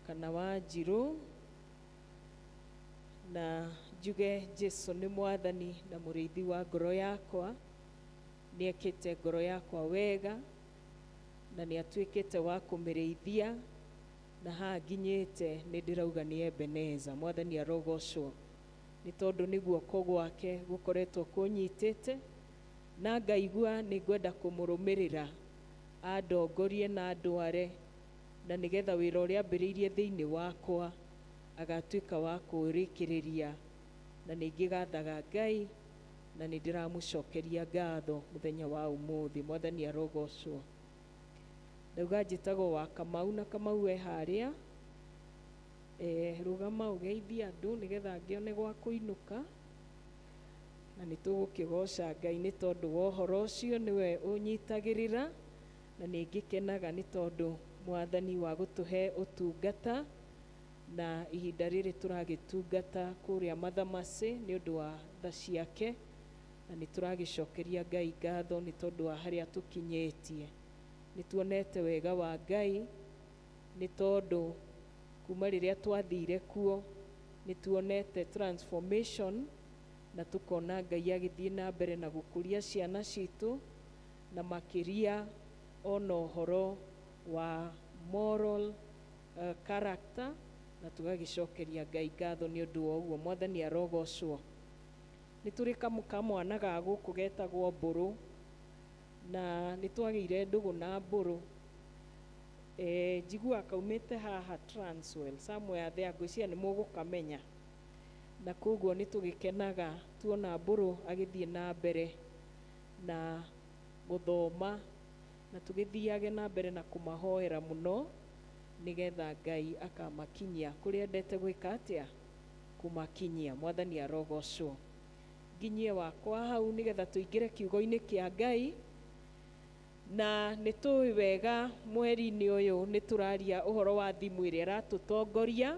[SPEAKER 7] kana wa Njirũ, na njuge Jesu nĩ Mwathani na mũrĩithi wa ngoro yakwa. Nĩ ekĩte ngoro yakwa wega na nĩ atuĩkĩte wa kũmĩrĩithia, na haha nginyĩte nĩ ndĩrauga nĩ Ebeneza. Mwathani arogocwo nĩ tondũ nĩ guoko gwake gũkoretwo kũnyitĩte, na ngaigua nĩ ngwenda kũmũrũmĩrĩra andongorie na andware Na nĩgetha wĩra ũrĩa ambĩrĩirie thĩinĩ wakwa agatuĩka wa kũũrĩkĩrĩria. Na nĩ ingĩgathaga Ngai na nĩ ndĩramũcokeria ngatho mũthenya wa ũmũthĩ. Mwathani arogocwo. Ndauga njĩtagwo wa Kamau, na Kamau e harĩa. Rũgama ũgeithie andũ nĩgetha ngĩone gwa kũinũka. Na nĩ tũgũkĩgoca Ngai nĩ tondũ wa ũhoro ũcio, nĩwe ũnyitagĩrĩra, na nĩ ngĩkenaga nĩ tondũ Mwathani wa gũtũhe ũtungata na ihinda rĩrĩ tũragĩtungata kũrĩa Mathamacĩ nĩ ũndũ wa tha ciake, na nĩ tũragĩcokeria Ngai ngatho nĩ tondũ wa harĩa tũkinyĩtie. Nĩ tuonete wega wa Ngai nĩ tondũ kuma rĩrĩa twathire kuo nĩ tuonete transformation, na tũkona Ngai agĩthiĩ na mbere na gũkũria ciana citũ, na makĩria ona ũhoro wa moral character, na tũgagĩcokeria Ngai ngatho nĩ ũndũ wa ũguo. Mwathani arogocwo. Nĩ tũrĩ kamwana ga gũkũ getagwo Mbũrũ, na nĩ twagĩire ndũgũ na Mbũrũ. Njiguaga kaumĩte haha Transwell somewhere there, ngwĩciria nĩ mũgũkamenya. Na koguo nĩ tũgĩkenaga tuona Mbũrũ agĩthiĩ na mbere na gũthoma, na tũgĩthiage na mbere na kũmahoera mũno nĩgetha Ngai akamakinyia kũrĩa endete gwĩka atĩa, kũmakinyia. Mwathani arogocwo. Nginyie wakwa hau nĩgetha tũingĩre kiugo-inĩ kĩa Ngai. Na nĩ tũĩ wega mweri-inĩ ũyũ nĩ tũraria ũhoro wa thimũ ĩrĩa ĩratũtongoria,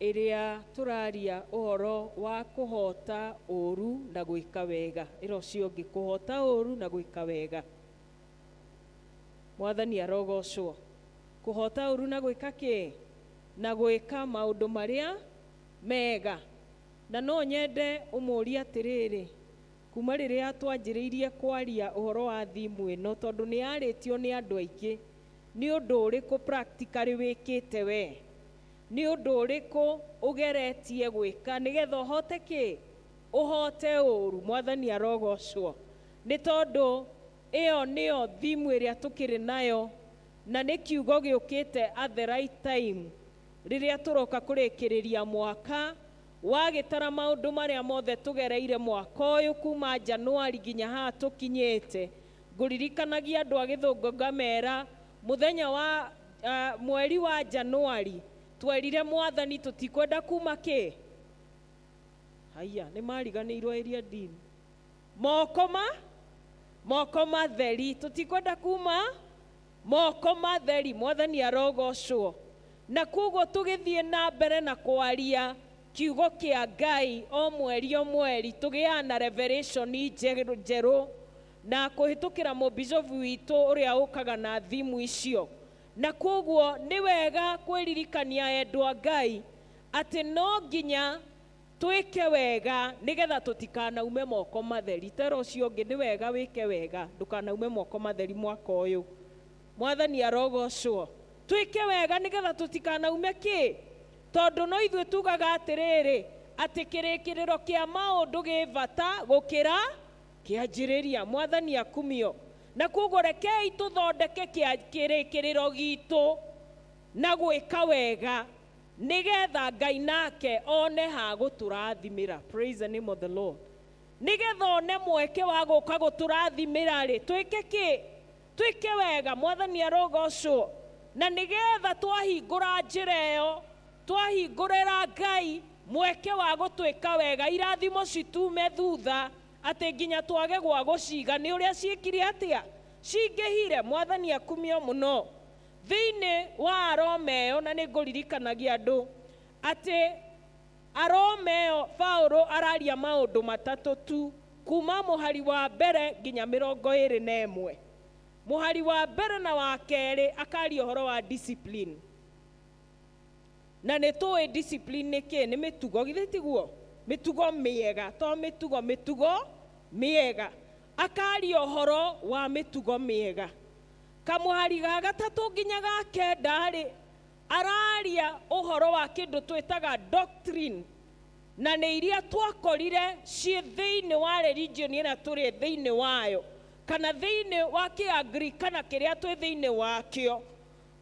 [SPEAKER 7] ĩrĩa tũraria ũhoro wa kũhota ũru na gwĩka wega. Ĩra ũcio ũngĩ, kũhota ũru na gwĩka wega. Mwathani arogocwo. Kũhota ũru na gwĩka kĩ? Na gwĩka maũndũ marĩa mega. Na no nyende ũmũrie atĩrĩrĩ, kuma rĩrĩa twanjĩrĩirie kwaria ũhoro wa thimũ ĩno, tondũ nĩ yarĩtio nĩ andũ aingĩ, nĩ ũndũ ũrĩkũ practically wĩkĩte we? Nĩ ũndũ ũrĩkũ ũgeretie gwĩka nĩgetha ũhote kĩ? Ũhote ũru. Mwathani arogocwo. Nĩ tondũ ĩyo nĩyo thimũ ĩrĩa tũkĩrĩ nayo, na nĩ kiugo gĩũkĩte at the right time, rĩrĩa tũroka kũrĩkĩrĩria mwaka wagĩtara maũndũ marĩa mothe tũgereire mwaka ũyũ kuma Januari nginya haha tũkinyĩte. Ngũririkanagia andũ a Gĩthũngũ ngamera mũthenya wa mweri wa Januari twerire Mwathani tũtikwenda kuma kĩ? Haiya, nĩ mariganĩirwo area dean. Moko ma? Moko matheri. Tũtikwenda kuma moko matheri. Mwathani arogocwo. Na koguo tũgĩthiĩ na mbere na kwaria kiugo kĩa Ngai o mweri o mweri, tũgĩaga na revelation njerũ na kũhĩtũkĩra mũbicobu witũ ũrĩa ũkaga na thimũ icio. Na koguo nĩ wega kwĩririkania endwa Ngai atĩ no nginya twĩke wega nĩgetha tũtikanaume moko matheri. Tera ũcio ũngĩ, nĩ wega wĩke wega ndũkanaume moko matheri mwaka ũyũ. Mwathani arogocwo. Twĩke wega nĩgetha tũtikanaume kĩ? Tondũ no ithuĩ tugaga atĩrĩrĩ, atĩ kĩrĩkĩrĩro kĩa maũndũ gĩ bata gũkĩra kĩanjĩrĩria. Mwathani akumio. Na koguo rekei tũthondeke kĩrĩkĩrĩro gitũ na gwĩka wega nĩgetha Ngai nake one ha gũtũrathimĩra. Praise the name of the Lord. Nĩgetha one mweke wa gũka gũtũrathimĩra rĩ, twĩke kĩ? Twĩke wega. Mwathani arogocwo. Na nĩgetha twahingũra njĩra ĩyo, twahingũrĩra Ngai mweke wa gũtwĩka wega, irathimo citume thutha atĩ nginya twage gwa gũciga nĩ ũrĩa ciĩkire atĩa, cingĩhire. Mwathani akumio mũno. Thĩinĩ wa Aroma ĩyo, na nĩ ngũririkanagia andũ atĩ Aroma ĩyo Paulo araria maũndũ matatũ tu, kuma mũhari wa mbere nginya 21. Mũhari wa mbere na wa kerĩ akaria ũhoro wa discipline. Na nĩ tũĩ discipline nĩ kĩ? Nĩ mĩtugo, githĩ tiguo? Mĩtugo mĩega, to mĩtugo, mĩtugo mĩega. Akaria ũhoro wa mĩtugo mĩega. Kamũhari ga gatatũ nginya ga kenda rĩ, araria ũhoro wa kĩndũ twĩtaga doctrine, na nĩ iria twakorire ciĩ thĩinĩ wa religion ĩrĩa tũrĩ thĩinĩ wayo, kana thĩinĩ wa kĩanglikana kĩrĩa twĩ thĩinĩ wakĩo.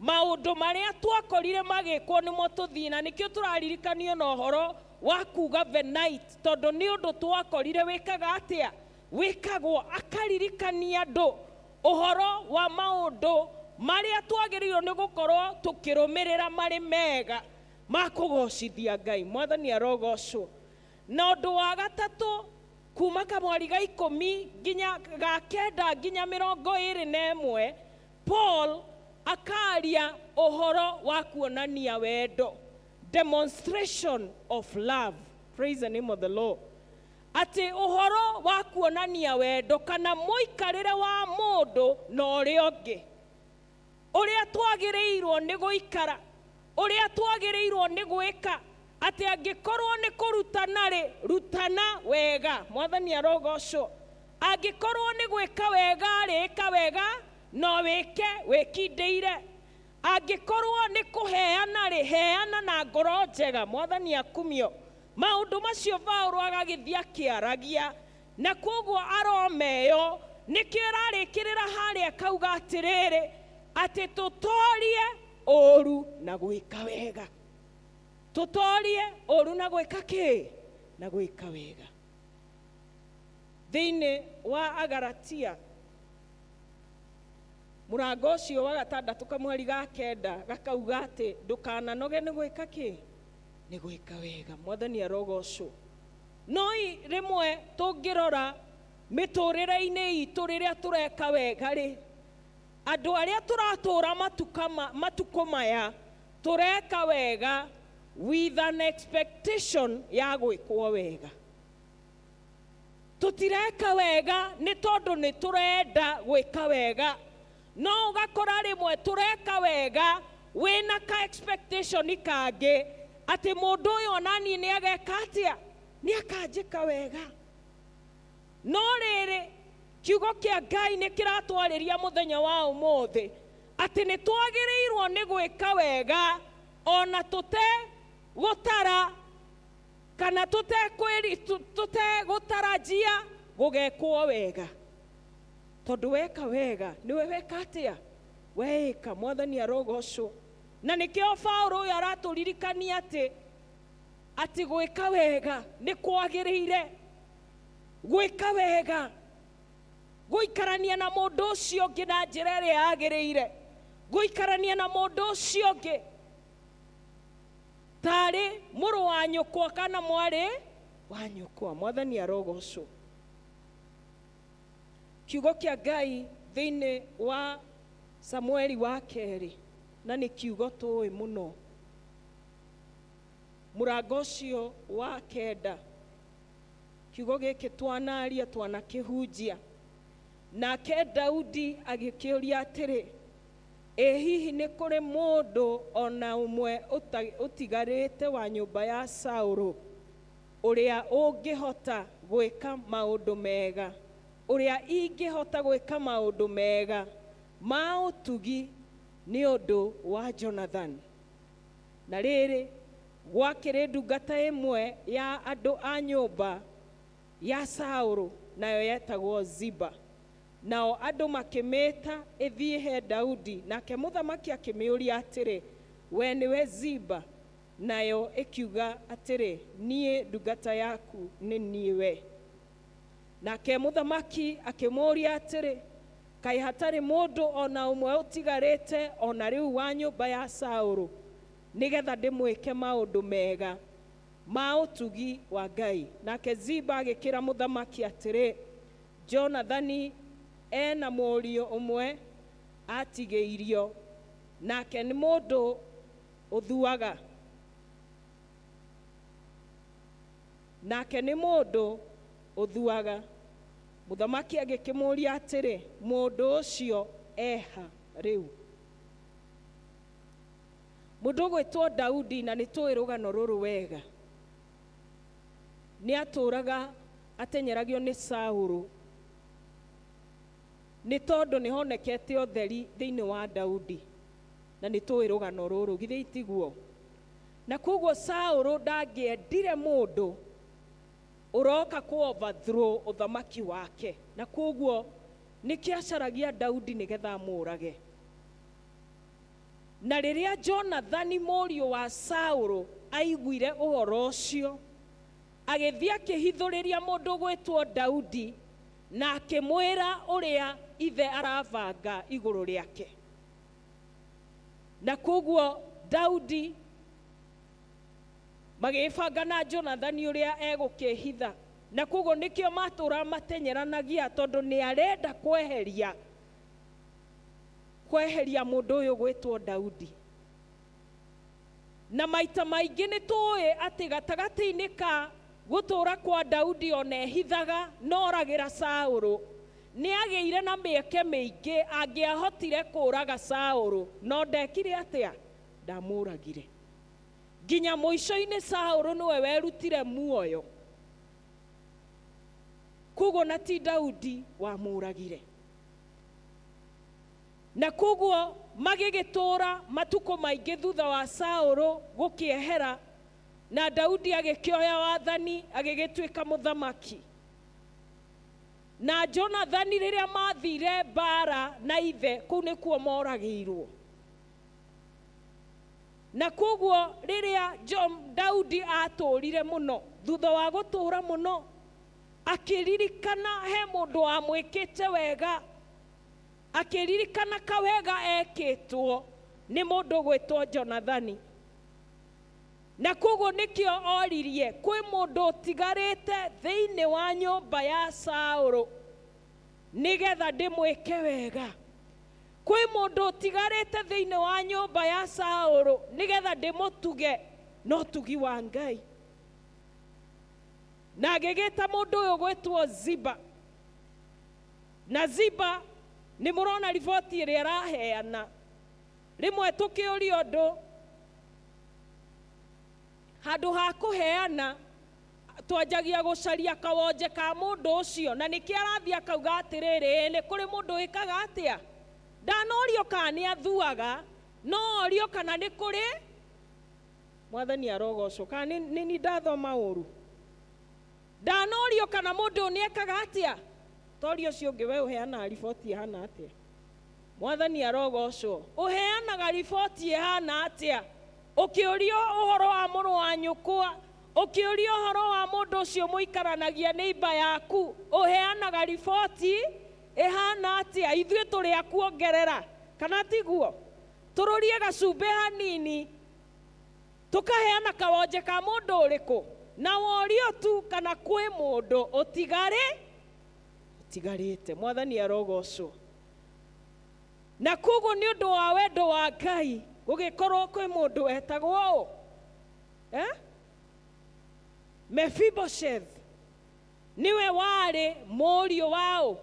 [SPEAKER 8] Maũndũ marĩa twakorire magĩkwo nĩmo tũthiĩ, na nĩkĩo tũraririkanio na ũhoro wa kuga the night, tondũ nĩ ũndũ twakorire wĩkaga atĩa, wĩkagwo. Akaririkania andũ ũhoro wa maũndũ marĩa twagĩrĩirwo nĩ gũkorwo tũkĩrũmĩrĩra marĩ mega ma kũgocithia Ngai. Mwathani arogocwo. Na ũndũ wa gatatũ, kuma kamwari ga 10 nginya ga 9 nginya 21, Paul akaria ũhoro wa kuonania wendo, demonstration of love. Praise the name of the Lord. Atĩ ũhoro wa kuonania wendo kana mũikarĩre wa mũndũ na ũrĩa ũngĩ, ũrĩa twagĩrĩirwo nĩ gũikara, ũrĩa twagĩrĩirwo nĩ gwĩka, atĩ angĩkorwo nĩ kũrutana rĩ, rutana wega. Mwathani arogocwo. Angĩkorwo nĩ gwĩka wega rĩ, ĩka wega no wĩke wĩkindĩire. Angĩkorwo nĩ kũheana rĩ, heana na ngoro njega. Mwathani akumio. Maũndũ macio Paulo agagĩthiĩ akĩaragia, na koguo aroma ĩyo nĩkĩo ĩrarĩkĩrĩra harĩa akauga atĩrĩrĩ, atĩ tũtorie ũru na gwĩka wega. Tũtorie ũru na gwĩka kĩ? Na gwĩka wega. Thĩinĩ wa Agalatia mũrango ũcio wa 6 kamweri ga 9 gakauga atĩ ndũkananoge nĩ gwĩka kĩ? Nĩ gwĩka wega. Mwathani arogocwo. No rĩmwe tũngĩrora mĩtũrĩre-inĩ itũ rĩrĩa tũreka wega rĩ, andũ arĩa tũratũra matukũ maya tũreka wega with an expectation ya gwĩkwo wega. Tũtireka wega nĩ tondũ nĩ tũrenda gwĩka wega, no ũgakora rĩmwe tũreka wega wĩna ka expectation kangĩ atĩ mũndũ ũyũ onaniĩ nĩ ageka atĩa, nĩ akanjĩka wega. No rĩrĩ, kiugo kĩa Ngai nĩ kĩratwarĩria mũthenya wa ũmũthĩ atĩ nĩ twagĩrĩirwo nĩ gwĩka wega ona tũtegũtara kana tũtegũtarajia gũgekwo wega, tondũ weka wega nĩwe weka atĩa, weĩka. Mwathani arogocwo. Na nĩkĩo Paulo ũyũ aratũririkania atĩ gwĩka wega nĩ kwagĩrĩire. Gwĩka wega, gũikarania na mũndũ ũcio ũngĩ na njĩra ĩrĩa yagĩrĩire, gũikarania na mũndũ ũcio ũngĩ tarĩ mũrũ wa nyũkwa kana mwarĩ wa nyũkwa. Mwathani arogocwo. Kiugo kĩa Ngai thĩinĩ wa Samueli wa 2, na nĩ kiugo tũĩ mũno, mũrango ũcio wa 9, kiugo gĩkĩ twanaria twanakĩhunjia. Nake Daudi agĩkĩũria atĩrĩ, ĩ hihi nĩ kũrĩ mũndũ ona ũmwe ũtigarĩte wa nyũmba ya Saũlũ ũrĩa ũngĩhota gwĩka maũndũ mega, ũrĩa ingĩhota gwĩka maũndũ mega ma ũtugi nĩ ũndũ wa Jonathan? Na rĩrĩ, gwakĩrĩ ndungata ĩmwe ya andũ a nyũmba ya Saũlũ, nayo yetagwo Ziba. Nao andũ makĩmĩta ĩthiĩ he Daudi, nake mũthamaki akĩmĩũria atĩrĩ, we nĩwe Ziba? Nayo ĩkiuga atĩrĩ, niĩ ndungata yaku nĩ niĩ we. Nake mũthamaki akĩmũũria atĩrĩ, kaĩ hatarĩ mũndũ ona ũmwe ũtigarĩte ona rĩu wa nyũmba ya Saũlũ, nĩgetha ndĩmwĩke maũndũ mega ma ũtugi wa Ngai? Nake Ziba agĩkĩra mũthamaki atĩrĩ, Jonathani ena mũriũ ũmwe atigĩirio, nake nĩ mũndũ ũthuaga. Nake nĩ mũndũ ũthuaga. Mũthamaki agĩkĩmũũria atĩrĩ, mũndũ ũcio eha rĩu? Mũndũ ũgwĩtwo Daudi, na nĩ tũĩ rũgano rũrũ wega, nĩ atũraga atenyeragio nĩ Saũlũ, nĩ tondũ nĩ honekete ũtheri thĩinĩ wa Daudi, na nĩ tũĩ rũgano rũrũ, githĩ itiguo? Na koguo Saũlũ ndangĩendire mũndũ ũroka kũ overthrow ũthamaki wake, na koguo nĩkĩo acaragia Daudi nĩgetha amũrage. Na rĩrĩa Jonathani mũriũ wa Saũlũ aiguire ũhoro ũcio, agĩthiĩ akĩhithũrĩria mũndũ gwĩtwo Daudi na akĩmwĩra ũrĩa ithe arabanga igũrũ rĩake. Na koguo Daudi magĩbanga na Jonathani ũrĩa egũkĩhitha, na koguo nĩkĩo matũra matenyeranagia, tondũ nĩ arenda kweheria mũndũ ũyũ gwĩtwo Daudi. Na maita maingĩ nĩ tũĩ atĩ gatagatĩ-inĩ ka gũtũra kwa Daudi ona ehithaga na oragĩra Saũlũ, nĩ agĩire na mĩeke mĩingĩ angĩahotire kũraga Saũlũ, no ndekire atĩa? Ndamũragire. Nginya mũico-inĩ Saũlũ nĩwe werutire muoyo, koguo na ti Daudi wamũragire. Na koguo magĩgĩtũra matukũ maingĩ thutha wa Saũlũ gũkĩehera, na Daudi agĩkĩoya wathani agĩgĩtuĩka mũthamaki. Na Jonathani rĩrĩa mathire mbara na ithe, kũu nĩkuo moragĩirwo. Na koguo rĩrĩa Daudi atũrire mũno, thutha wa gũtũra mũno, akĩririkana he mũndũ wamwĩkĩte wega, akĩririkana kawega ekĩtwo nĩ mũndũ gwĩtwo Jonathani. Na koguo nĩkĩo oririe kwĩ mũndũ ũtigarĩte thĩinĩ wa nyũmba ya Saũlũ nĩgetha ndĩmwĩke wega. Kwĩ mũndũ ũtigarĩte thĩinĩ wa nyũmba ya Saũlũ nĩgetha ndĩmũtuge na ũtugi wa Ngai. Na agĩgĩta mũndũ ũyũ gwĩtwo Ziba. Na Ziba nĩ mũrona riboti ĩrĩa araheana. Rĩmwe tũkĩũria ũndũ, handũ ha kũheana twanjagia gũcaria kawonje ka mũndũ ũcio, na nĩkĩo arathiĩ akauga atĩrĩrĩ, nĩ kũrĩ mũndũ wĩkaga atĩa? Ndanorio kana nĩ athuaga, no orio kana nĩ kũrĩ. Mwathani arogocwo. Kana nĩ ni ndathoma ũru? Ndanorio kana mũndũ ũyũ nĩ ekaga atĩa? Torio ũcio ũngĩ, we ũheanaga riboti ĩhana atĩa? Mwathani arogocwo. Ũheanaga riboti ĩhana atĩa? Ũkĩũrio ũhoro wa mũrũ wa nyũkwa, ũkĩũrio ũhoro wa mũndũ ũcio mũikaranagia nĩ imba yaku, ũheanaga riboti ĩhana atĩa? Ithuĩ tũrĩ a kuongerera, kana tiguo? Tũrũrie gacumbĩ hanini, tũkaheana kawonje ka mũndũ ũrĩkũ, na worio tu kana kwĩ mũndũ ũtigarĩte. Mwathani arogocwo. Na koguo nĩ ũndũ wa wendo wa Ngai gũgĩkorwo kwĩ mũndũ wetagwo ũ? Mephibosheth nĩwe warĩ mũriũ wa ũ?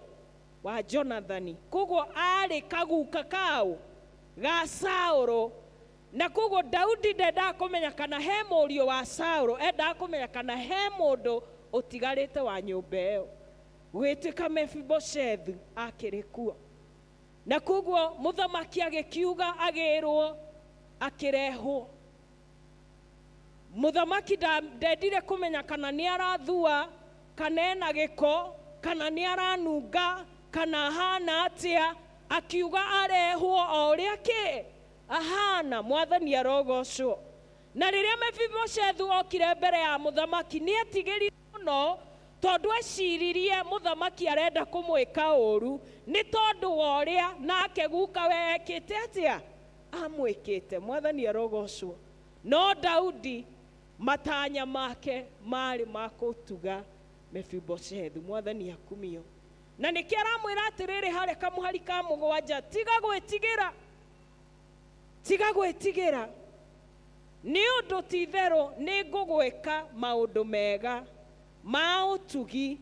[SPEAKER 8] Wa Jonathani. Koguo arĩ kaguka kaũ ga Saũlũ. Na koguo Daudi ndendaga kũmenya kana he mũriũ wa Saũlũ, endaga kũmenya kana he mũndũ ũtigarĩte wa nyũmba ĩyo. Gũgĩtuĩka Mephibosheth akĩrĩ kuo. Na koguo mũthamaki agĩkiuga agĩrwo akĩrehwo. Mũthamaki ndendire kũmenya kana nĩ arathua, kana ena gĩko, kana nĩ aranunga, kana ahana atĩa, akiuga arehwo o ũrĩa kĩ ahana. Mwathani arogocwo. Na rĩrĩa Mephibosheth okire mbere ya mũthamaki, nĩ etigĩrire mũno, tondũ eciririe mũthamaki arenda kũmwĩka ũru, nĩ tondũ wa ũrĩa nake guka we ekĩte atĩa? Amwĩkĩte. Mwathani arogocwo. No Daudi matanya make marĩ ma kũtuga Mephibosheth. Mwathani akumio. Na nĩkĩo aramwĩra atĩrĩrĩ harĩa kamũhari ka 7, tiga gwĩtigĩra, tiga gwĩtigĩra, nĩ ũndũ ti-itherũ nĩ ngũgwĩka maũndũ mega ma ũtugi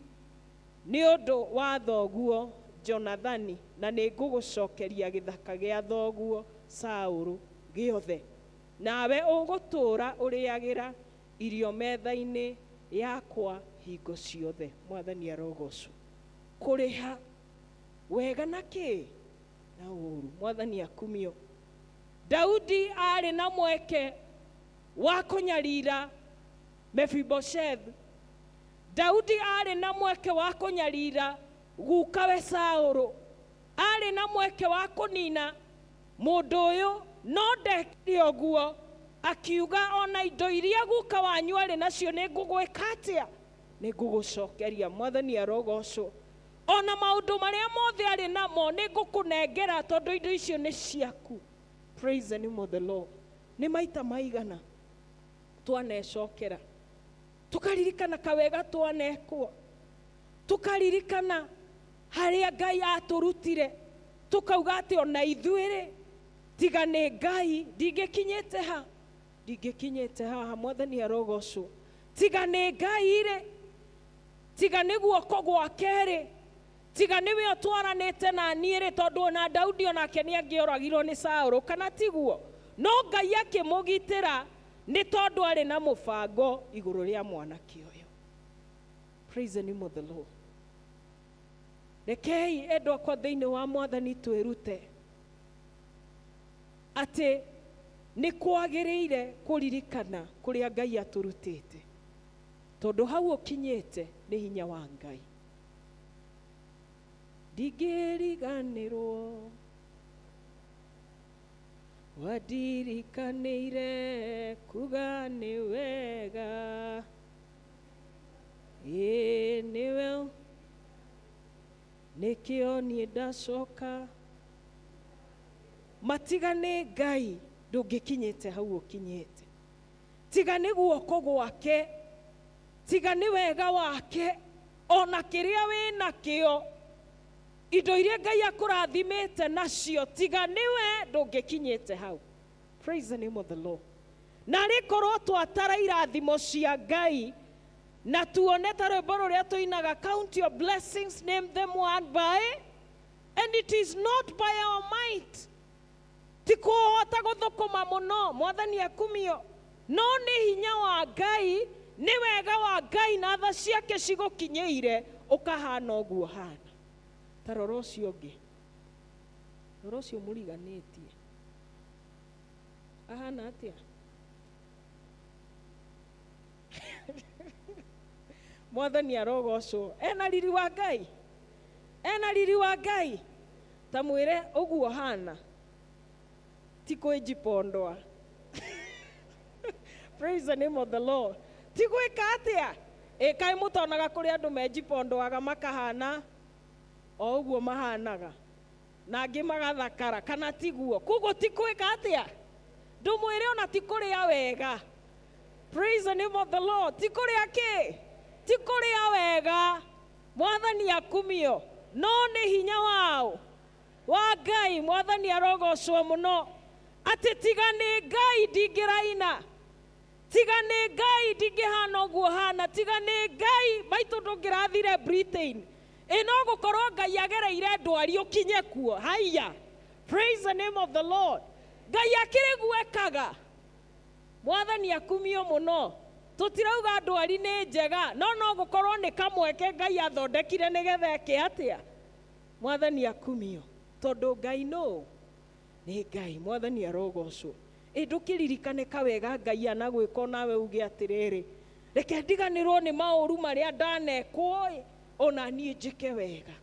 [SPEAKER 8] nĩ ũndũ wa thoguo Jonathani, na nĩ ngũgũcokeria gĩthaka gĩa thoguo Saũlũ gĩothe, nawe ũgũtũũra ũrĩagĩra irio metha-inĩ yakwa hingo ciothe. Mwathani arogocwo. Kũrĩha wega na kĩ? Na ũũru. Mwathani akumio. Daudi arĩ na mweke wa kũnyarira Mephibosheth. Daudi arĩ na mweke wa kũnyarira gukawe Saũlũ. Arĩ na mweke wa kũnina mũndũ ũyũ No ndekire ũguo, akiuga ona indo iria guka wanyu arĩ nacio nĩ ngũgwĩka atĩa? Nĩ ngũgũcokeria. Mwathani arogocwo. Ona maũndũ marĩa mothe arĩ namo nĩ ngũkũnengera tondũ indo icio nĩ ciaku. Praise the name of the Lord. Nĩ maita maigana twanecokera tukaririkana kawega twanekwo, tukaririkana harĩa Ngai atũrutire, tukauga atĩ ona ithuĩ rĩ, tiga nĩ Ngai ndingĩkinyĩte ha, ndingĩkinyĩte haha. Mwathani arogocwo. Tiga nĩ Ngai rĩ, tiga nĩ guoko gwake rĩ, tiga nĩwe ũtwaranĩte na niĩ rĩ, tondũ ona Daudi onake nĩ angĩoragirwo nĩ Saũlũ, kana tiguo? No Ngai akĩmũgitĩra nĩ tondũ arĩ na mũbango igũrũ rĩa mwanake ũyũ. Praise the name of the Lord. Rekei endwa akwa thĩinĩ wa Mwathani twĩrute atĩ nĩ kwagĩrĩire kũririkana kũrĩa Ngai atũrutĩte, tondũ hau ũkinyĩte nĩ hinya wa Ngai. Ndingĩriganĩrwo wandirikanĩire kuga nĩ wega, ĩĩ nĩwe nĩkĩo niĩ ndacoka. Matiga nĩ Ngai ndũngĩkinyĩte hau ũkinyĩte, tiga nĩ guoko gwake, tiga nĩ wega wake, ona kĩrĩa wĩnakĩo, indo iria Ngai akũrathimĩte nacio, tiga nĩwe ndũngĩkinyĩte hau. Praise the name of the Lord. Na rĩkorwo twatara irathimo cia Ngai na tuone ta rwĩmbo rũrĩa tũinaga, count your blessings, name them one by, and it is not by our might, ti kũhota gũthũkũma mũno, Mwathani akumio, no nĩ hinya wa Ngai, nĩ wega wa Ngai na tha ciake cigũkinyĩire ũkahana ũguo hana. Ta rora ũcio ũngĩ, rora ũcio mũriganĩtie ahana atĩa? Mwathani arogocwo. Ena riri wa Ngai, ena riri wa Ngai. Ta mwĩre ũguo hana ti kwĩnjipondwa. Praise the name of the Lord. Ti gwĩka atĩa? Ĩ kaĩ mũtonaga kũrĩ andũ menjipondwaga makahana o ũguo mahanaga, na angĩ magathakara, kana tiguo? Koguo ti gwĩka atĩa? Ndũmwĩre ona ti kũrĩa wega. Praise the name of the Lord. Ti kũrĩa kĩ? Ti kũrĩa wega. Mwathani akumio. No nĩ hinya wao wa Ngai. Mwathani arogocwo mũno. Atĩ tiga nĩ Ngai ndingĩraina, tiga nĩ Ngai ndingĩhana ũguo hana, tiga nĩ Ngai maitũ ndũngĩrathire Britain. Ĩ no gũkorwo Ngai agereire ndwari ũkinye kuo. Haiya. Praise the name of the Lord. Ngai akĩrĩ gwekaga. Mwathani akumio mũno. Tũtirauga ndwari nĩ njega, no no gũkorwo nĩ kamweke Ngai athondekire nĩgetha eke atĩa? Mwathani akumio. Tondũ Ngai nũ? Nĩ Ngai. Mwathani arogocwo. Ĩ ndũkĩririkane kawega Ngai anagwĩka onawe uge atĩrĩrĩ, reke ndiganĩrwo nĩ maũru marĩa ndanekwo ĩ, ona niĩ njĩke wega.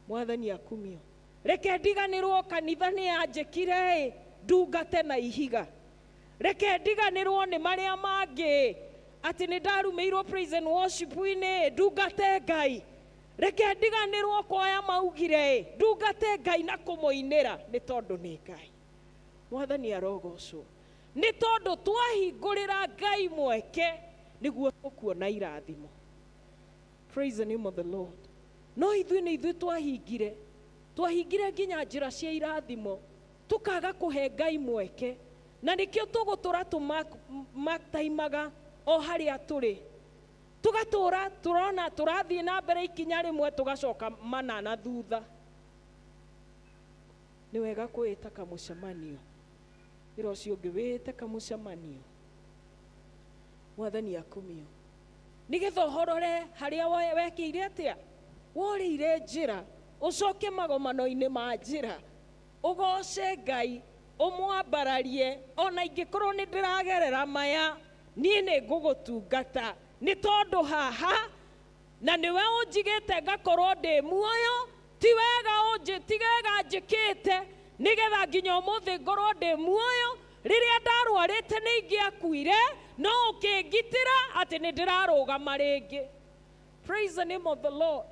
[SPEAKER 8] Mwathani akumio. Reke ndiganĩrwo kanitha nĩ yanjĩkire ĩ, ndungate na ihiga. Reke ndiganĩrwo nĩ marĩa mangĩ, atĩ nĩ ndarumĩirwo praise and worship-inĩ, ndungate Ngai. Reke ndiganĩrwo kwaya maugire ĩ, ndungate Ngai na kũmũinĩra, nĩ tondũ nĩ Ngai. Mwathani arogocwo. Nĩ tondũ twahingũrĩra Ngai mweke nĩguo tũkuona irathimo. Praise the name of the Lord. No ithuĩ nĩ ithuĩ twahingire, twahingire nginya njĩra cia irathimo, tukaga kũhe Ngai mweke, na nĩkĩo tũgũtũra tũmataimaga o harĩa tũrĩ, tũgatũra tũrona tũrathiĩ na mbere ikinya rĩmwe, tũgacoka manana thutha. Nĩ wega kwĩĩta kamũcemanio, ĩra ũcio ũngĩ wĩĩte kamũcemanio. Mwathani akumio. Nĩgetha ũhorore harĩa wekĩire atĩa, worĩire njĩra, ũcoke magomano-inĩ ma njĩra, ũgoce Ngai, ũmwambararie, ona ingĩkorwo nĩ ndĩragerera maya, niĩ nĩ ngũgũtungata, nĩ tondũ haha na nĩwe ũnjigĩte ngakorwo ndĩ muoyo, ti wega ũnjĩ, ti wega njĩkĩte, Nĩgetha nginya ũmũthĩ ngorwo ndĩ muoyo. Rĩrĩa ndarwarĩte nĩ ingĩakuire, no ũkĩngitĩra atĩ nĩ ndĩrarũgama rĩngĩ. Praise the name of the Lord.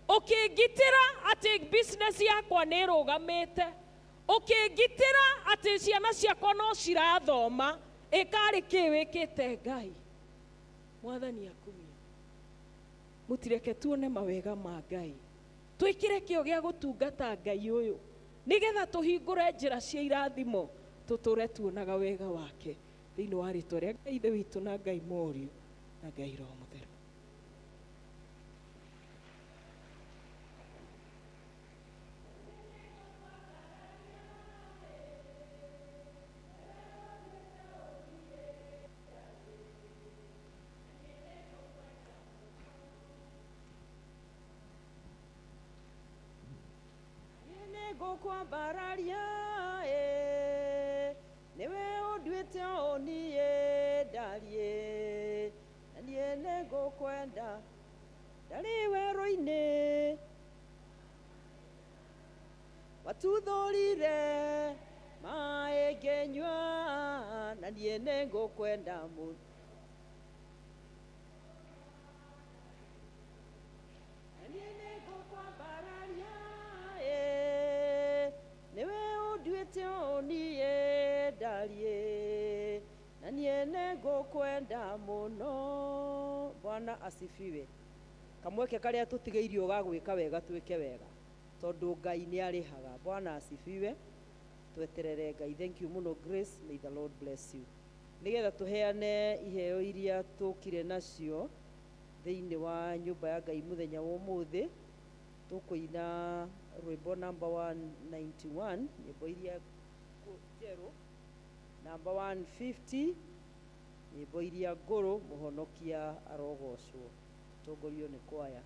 [SPEAKER 8] Ũkĩngitĩra atĩ business yakwa nĩ ĩrũgamĩte. Ũkĩngitĩra atĩ ciana ciakwa no cirathoma. Ĩkarĩ kĩ wĩkĩte Ngai? Mwathani akumio. Mũtireke tuone mawega ma Ngai. Twĩkĩre kĩo gĩa gũtungata Ngai ũyũ, nĩgetha tũhingũre njĩra cia irathimo, tũtũre tuonaga wega wake. Thĩinĩ wa rĩtwa rĩa Ngai Ithe witũ na Ngai Mũriũ na Ngai Roho Mũtheru.
[SPEAKER 2] Nĩngũkwambararia ĩ, nĩwe ũnduĩte ũũ niĩ ndariĩ, na niĩ nĩngũkwenda ndarĩ werũ-inĩ. Watuthũrire maĩ ngĩnyua, na niĩ nĩngũkwenda mũno. Na niĩ nĩngũkwambararia ĩ, nĩwe ũnduĩte ũũ niĩ ndariĩ, na niĩ nĩngũkwenda mũno. Bwana asifiwe. Kamweke karĩa tũtigĩirio ga gwĩka wega twĩke wega, tondũ Ngai nĩ arĩhaga. Bwana asifiwe. Tweterere Ngai. Thank you mũno Grace, may the Lord bless you. Nĩgetha tũheane iheo iria tũkire nacio thĩinĩ wa nyũmba ya Ngai mũthenya wa ũmũthĩ, tũkũina rwĩmbo namba 191, nyĩmbo iria njerũ, namba 150, nyĩmbo iria ngũrũ, mũhonokia arogocwo. Tũtongorio nĩ kwaya.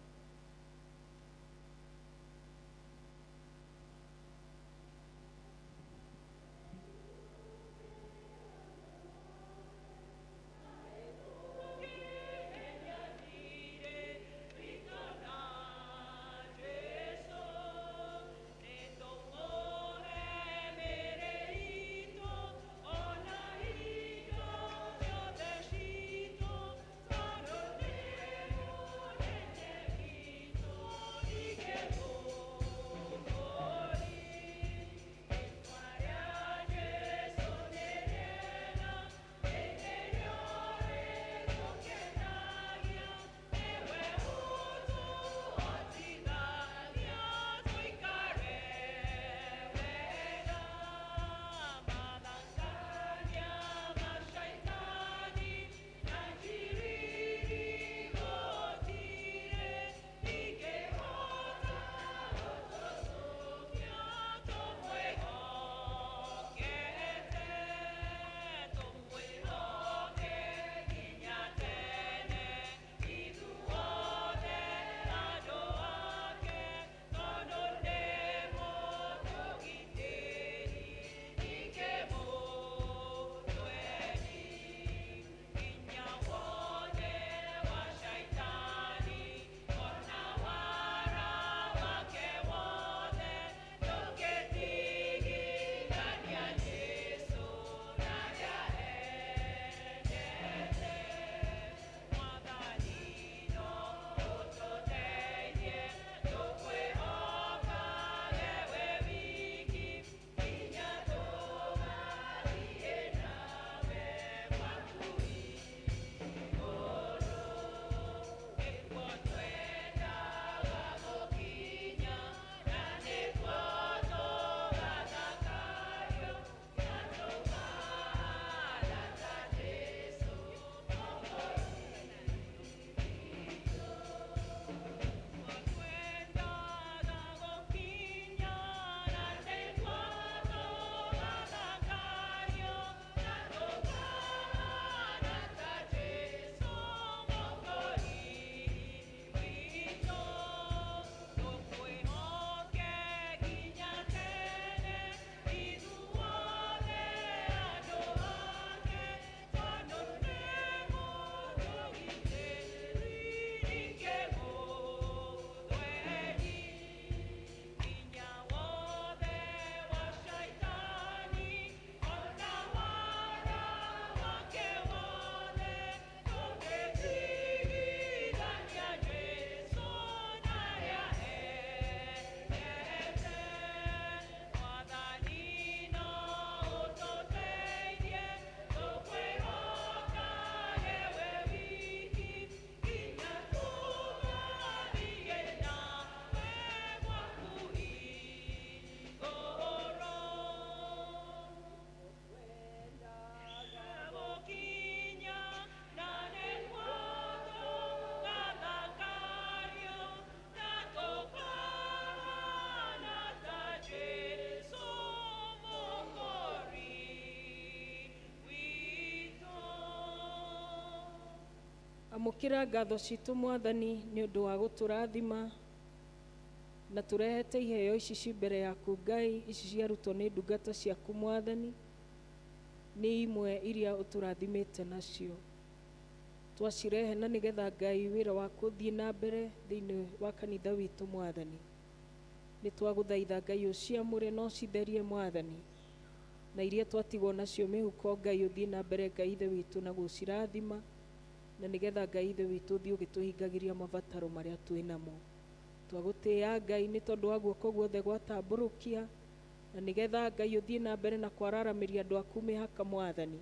[SPEAKER 7] Amũkĩra ngatho citũ Mwathani nĩ ũndũ wa gũtũrathima na tũrehete iheo ici ci mbere yaku Ngai, ici ciarutwo nĩ ndungata ciaku Mwathani, nĩ imwe iria ũtũrathimĩte nacio. Twacirehe na nĩgetha Ngai wĩra waku ũthiĩ na mbere thĩinĩ wa kanitha witũ Mwathani. Nĩ twagũthaitha Ngai ũciamũre na ũcitherie Mwathani, na iria twatigwo nacio mĩhuko Ngai ũthiĩ na mbere Ngai Ithe witũ na gũcirathima, na nĩgetha Ngai Ithe witũ ũthiĩ ũgĩtũhingagĩria mabataro marĩa twĩ namo. Twagũtĩĩa Ngai nĩ tondũ wa guoko guothe gwatambũrũkia, na nĩgetha Ngai ũthiĩ na mbere na kwararamĩria andũ aku mĩhaka Mwathani.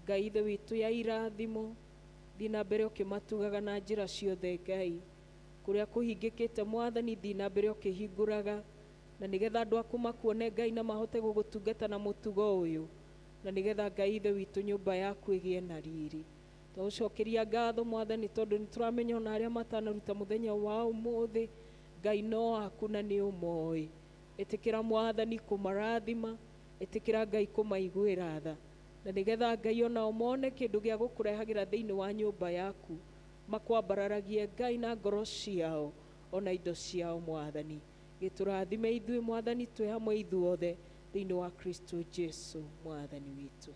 [SPEAKER 7] Ngai Ithe witũ ya irathimo, thiĩ na mbere ũkĩmatugaga na njĩra ciothe Ngai. Kũrĩa kũhingĩkĩte Mwathani, thiĩ na mbere ũkĩhingũraga, na nĩgetha andũ aku makuone Ngai na mahote gũgũtungata na mũtugo ũyũ, na nĩgetha Ngai Ithe witũ nyũmba yaku ĩgĩe na riri. Twagũcokeria ngatho Mwathani tondũ nĩ tũramenya ona arĩa matanaruta mũthenya wa ũmũthĩ Ngai no aku na nĩ ũmoĩ. Ĩtĩkĩra Mwathani kũmarathima, ĩtĩkĩra Ngai kũmaiguĩra tha, na nĩgetha Ngai onao mone kĩndũ gĩa gũkũrehagĩra thĩinĩ wa nyũmba yaku, makwambararagie Ngai na ngoro ciao ona indo ciao Mwathani. Gĩtũrathime ithuĩ Mwathani twĩ hamwe ithuothe thĩinĩ wa Kristo Jesu Mwathani witũ.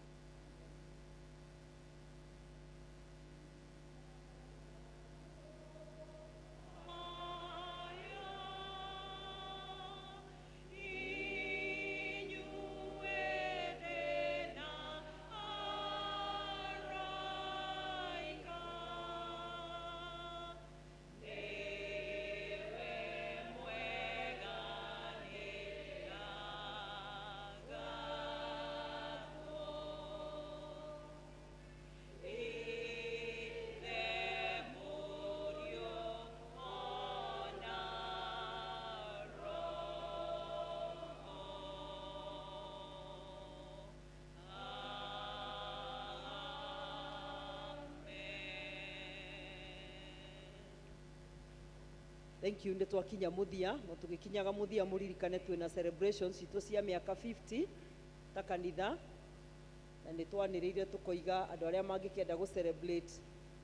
[SPEAKER 2] Thank you. Nĩ twakinya mũthia, no tũgĩkinyaga mũthia mũririkane twĩna celebrations citũ cia mĩaka 50 ta kanitha, na nĩ twanĩrĩire tũkoiga andũ arĩa mangĩkĩenda gũ celebrate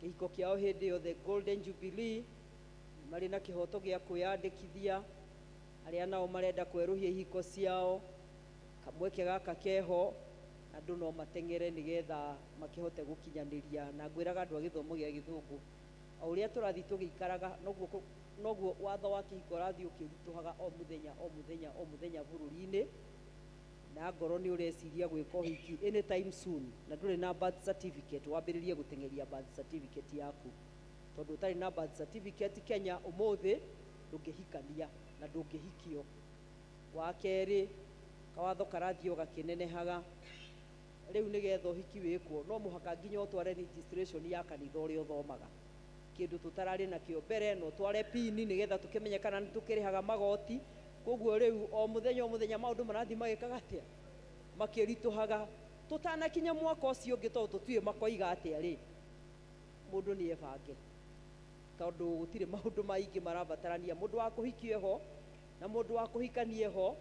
[SPEAKER 2] kĩhiko kĩao hĩndĩ ĩyo the Golden Jubilee marĩ na kĩhoto gĩa kwĩyandĩkithia. Arĩa nao marenda kwerũhia ihiko ciao, kamweke gaka keho, andũ no mateng'ere nĩgetha makĩhote gũkinyanĩria. Na ngwĩraga andũ a gĩthomo gĩa gĩthũngũ, o ũrĩa tũrathiĩ tũgĩikaraga noguo watho wa kĩhiko ũrathiĩ ũkĩritũhaga o mũthenya o mũthenya o mũthenya bũrũri-inĩ, na ngoro nĩ ũreciria gwĩka ũhiki anytime soon na ndũrĩ na birth certificate, wambĩrĩrie gũteng'eria birth certificate yaku, tondũ ũtarĩ na birth certificate Kenya ũmũthĩ ndũngĩhikania na ndũngĩhikio. Wa kerĩ, kawatho karathiĩ o gakĩnenehaga rĩu nĩgetha ũhiki wĩkwo no mũhaka nginya ũtware registration ya kanitha ũrĩa ũthomaga, kĩndũ tũtararĩ nakĩo mbere, na ũtware pini nĩgetha tũkĩmenye kana nĩ tũkĩrĩhaga magoti. Koguo rĩu o mũthenya o mũthenya maũndũ marathiĩ magĩkaga atĩa, makĩritũhaga. Tũtanakinya mwaka ũcio ũngĩ, tondũ tũtiũĩ makoiga atĩa rĩ, mũndũ nĩ ebange, tondũ gũtirĩ maũndũ maingĩ marabatarania. Mũndũ wa kũhikio eho, na mũndũ wa kũhikania eho,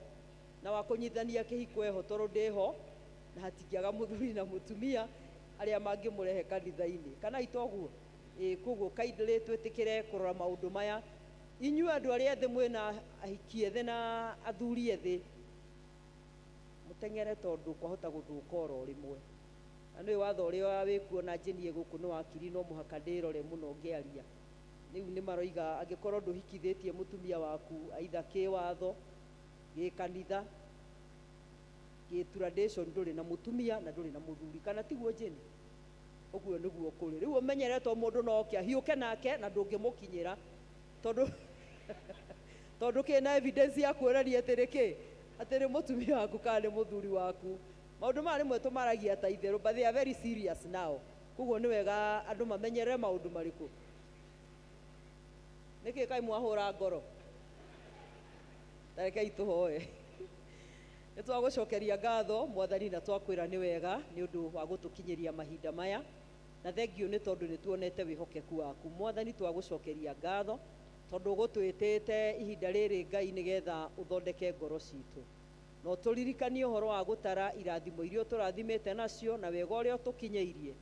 [SPEAKER 2] na wa kũnyitithania kĩhiko eho, tondũ ndĩho, na hatingĩaga mũthuri na mũtumia arĩa mangĩmũrehe kanitha-inĩ, kana itoguo? Ĩĩ, koguo kindly twĩtĩkĩre kũrora maũndũ maya. Inyuĩ andũ arĩa ethĩ mwĩna ahiki ethĩ na athuri ethĩ, mũteng'ere tondũ kwahota gũthũka oro rĩmwe. Na nĩũĩ watho ũrĩa wĩkuo na njĩnie gũkũ nĩ wakiri, no mũhaka ndĩrore mũno ngĩaria. Rĩu nĩ maroiga angĩkorwo ndũhikithĩtie mũtumia waku aitha kĩwatho, gĩkanitha, gĩ tradition, ndũrĩ na mũtumia na ndũrĩ na mũthuri, kana tiguo Jane? Ũguo nĩguo kũrĩ. Rĩu ũmenyere to mũndũ no oke ahiũke nake na ndũngĩmũkinyĩra, tondũ kĩna evidence ya kuonania atĩ nĩ kĩ, atĩ nĩ mũtumia waku kana nĩ mũthuri waku. Maũndũ maya rĩmwe tũmaragia ta itherũ, but they are very serious now. Koguo nĩ wega andũ mamenyerere maũndũ marĩkũ. Nĩkĩ kaĩ mwahũra ngoro? Ta rekei tũhoe. Nĩ twagũcokeria ngatho Mwathani, na twakwĩra nĩ wega nĩ ũndũ wa gũtũkinyĩria mahinda maya, na thengiũ nĩ tondũ nĩ tuonete wĩhokeku waku Mwathani. Twagũcokeria ngatho tondũ ũgũtwĩtĩte ihinda rĩrĩ Ngai nĩgetha ũthondeke ngoro citũ, na ũtũririkanie ũhoro wa gũtara irathimo iria ũtũrathimĩte nacio na wega ũrĩa ũtũkinyĩirie.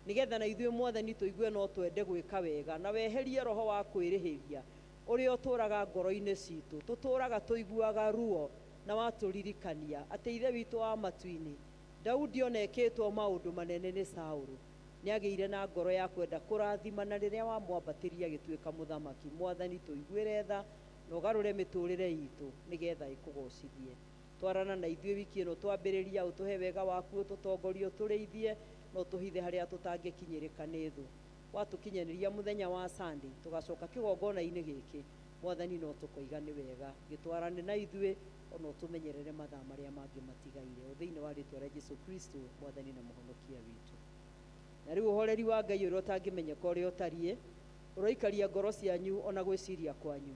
[SPEAKER 2] Nĩgetha na ithuĩ Mwathani tũigue no twende gwĩka wega, na weherie roho wa kwĩrĩhĩria ũrĩa ũtũraga ngoro-inĩ citũ. Tũtũraga tũiguaga ruo na watũririkania atĩ Ithe witũ wa matu-inĩ, Daudi ona ekĩtwo maũndũ manene nĩ Saũlũ, nĩagĩire na ngoro ya kwenda kũrathima, na rĩrĩa wamwambatĩria agĩtuĩka mũthamaki. Mwathani, tũiguĩre tha na ũgarũre mĩtũrĩre itũ nĩgetha ĩkũgocithie. Twarana na ithuĩ wiki ĩno twambĩrĩria, ũtũhe wega waku, ũtũtongorie, ũtũrĩithie na ũtũhithe harĩa tũtangĩkinyĩrĩka nĩ thũ. Watũkinyanĩria mũthenya wa Sunday, tũgacoka kĩgongona-inĩ gĩkĩ, Mwathani, no tũkoiga nĩ wega. Gĩtwarane na ithuĩ ona ũtũmenyerere mathaa marĩa mangĩ matigaire, o thĩinĩ wa rĩtwa rĩa Jesu Kristo, Mwathani na Mũhonokia witũ. Na rĩu ũhoreri wa Ngai ũrĩa ũtangĩmenyeka ũrĩa ũtariĩ, ũroikaria ngoro cianyu ona gwĩciria kwanyu,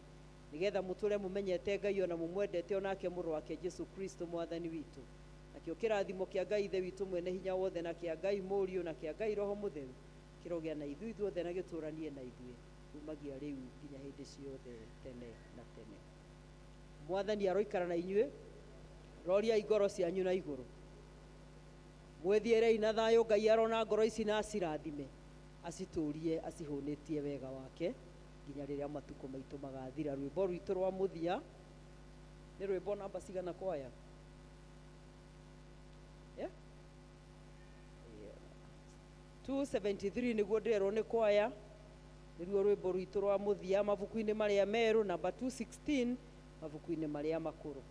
[SPEAKER 2] nĩgetha mũtũre mũmenyete Ngai ona mũmwendete, onake mũrũ wake Jesu Kristo Mwathani witũ. Nakĩo kĩrathimo kĩa Ngai Ithe witũ mwene hinya wothe, na kĩa Ngai Mũriũ, na kĩa Ngai Roho Mũtheru kĩrogĩa na ithuĩ ithuothe na gĩtũranie na ithuĩ kumagia rĩu nginya hĩndĩ ciothe tene na tene. Mwathani aroikara na inyuĩ. Roriai ngoro cianyu na igũrũ, mwĩthiĩrei na thayũ. Ngai arona ngoro ici na acirathime, acitũrie, acihũnĩtie wega wake nginya rĩrĩa matukũ maitũ magathira. Rwĩmbo rwitũ rwa mũthia nĩ rwĩmbo namba cigana, kwaya? Yeah? Yeah. 273 nĩguo ndĩrerwo nĩ kwaya, nĩruo rwĩmbo rwitũ rwa mũthia mabuku-inĩ marĩa merũ, namba 216 mabuku-inĩ marĩa makũrũ.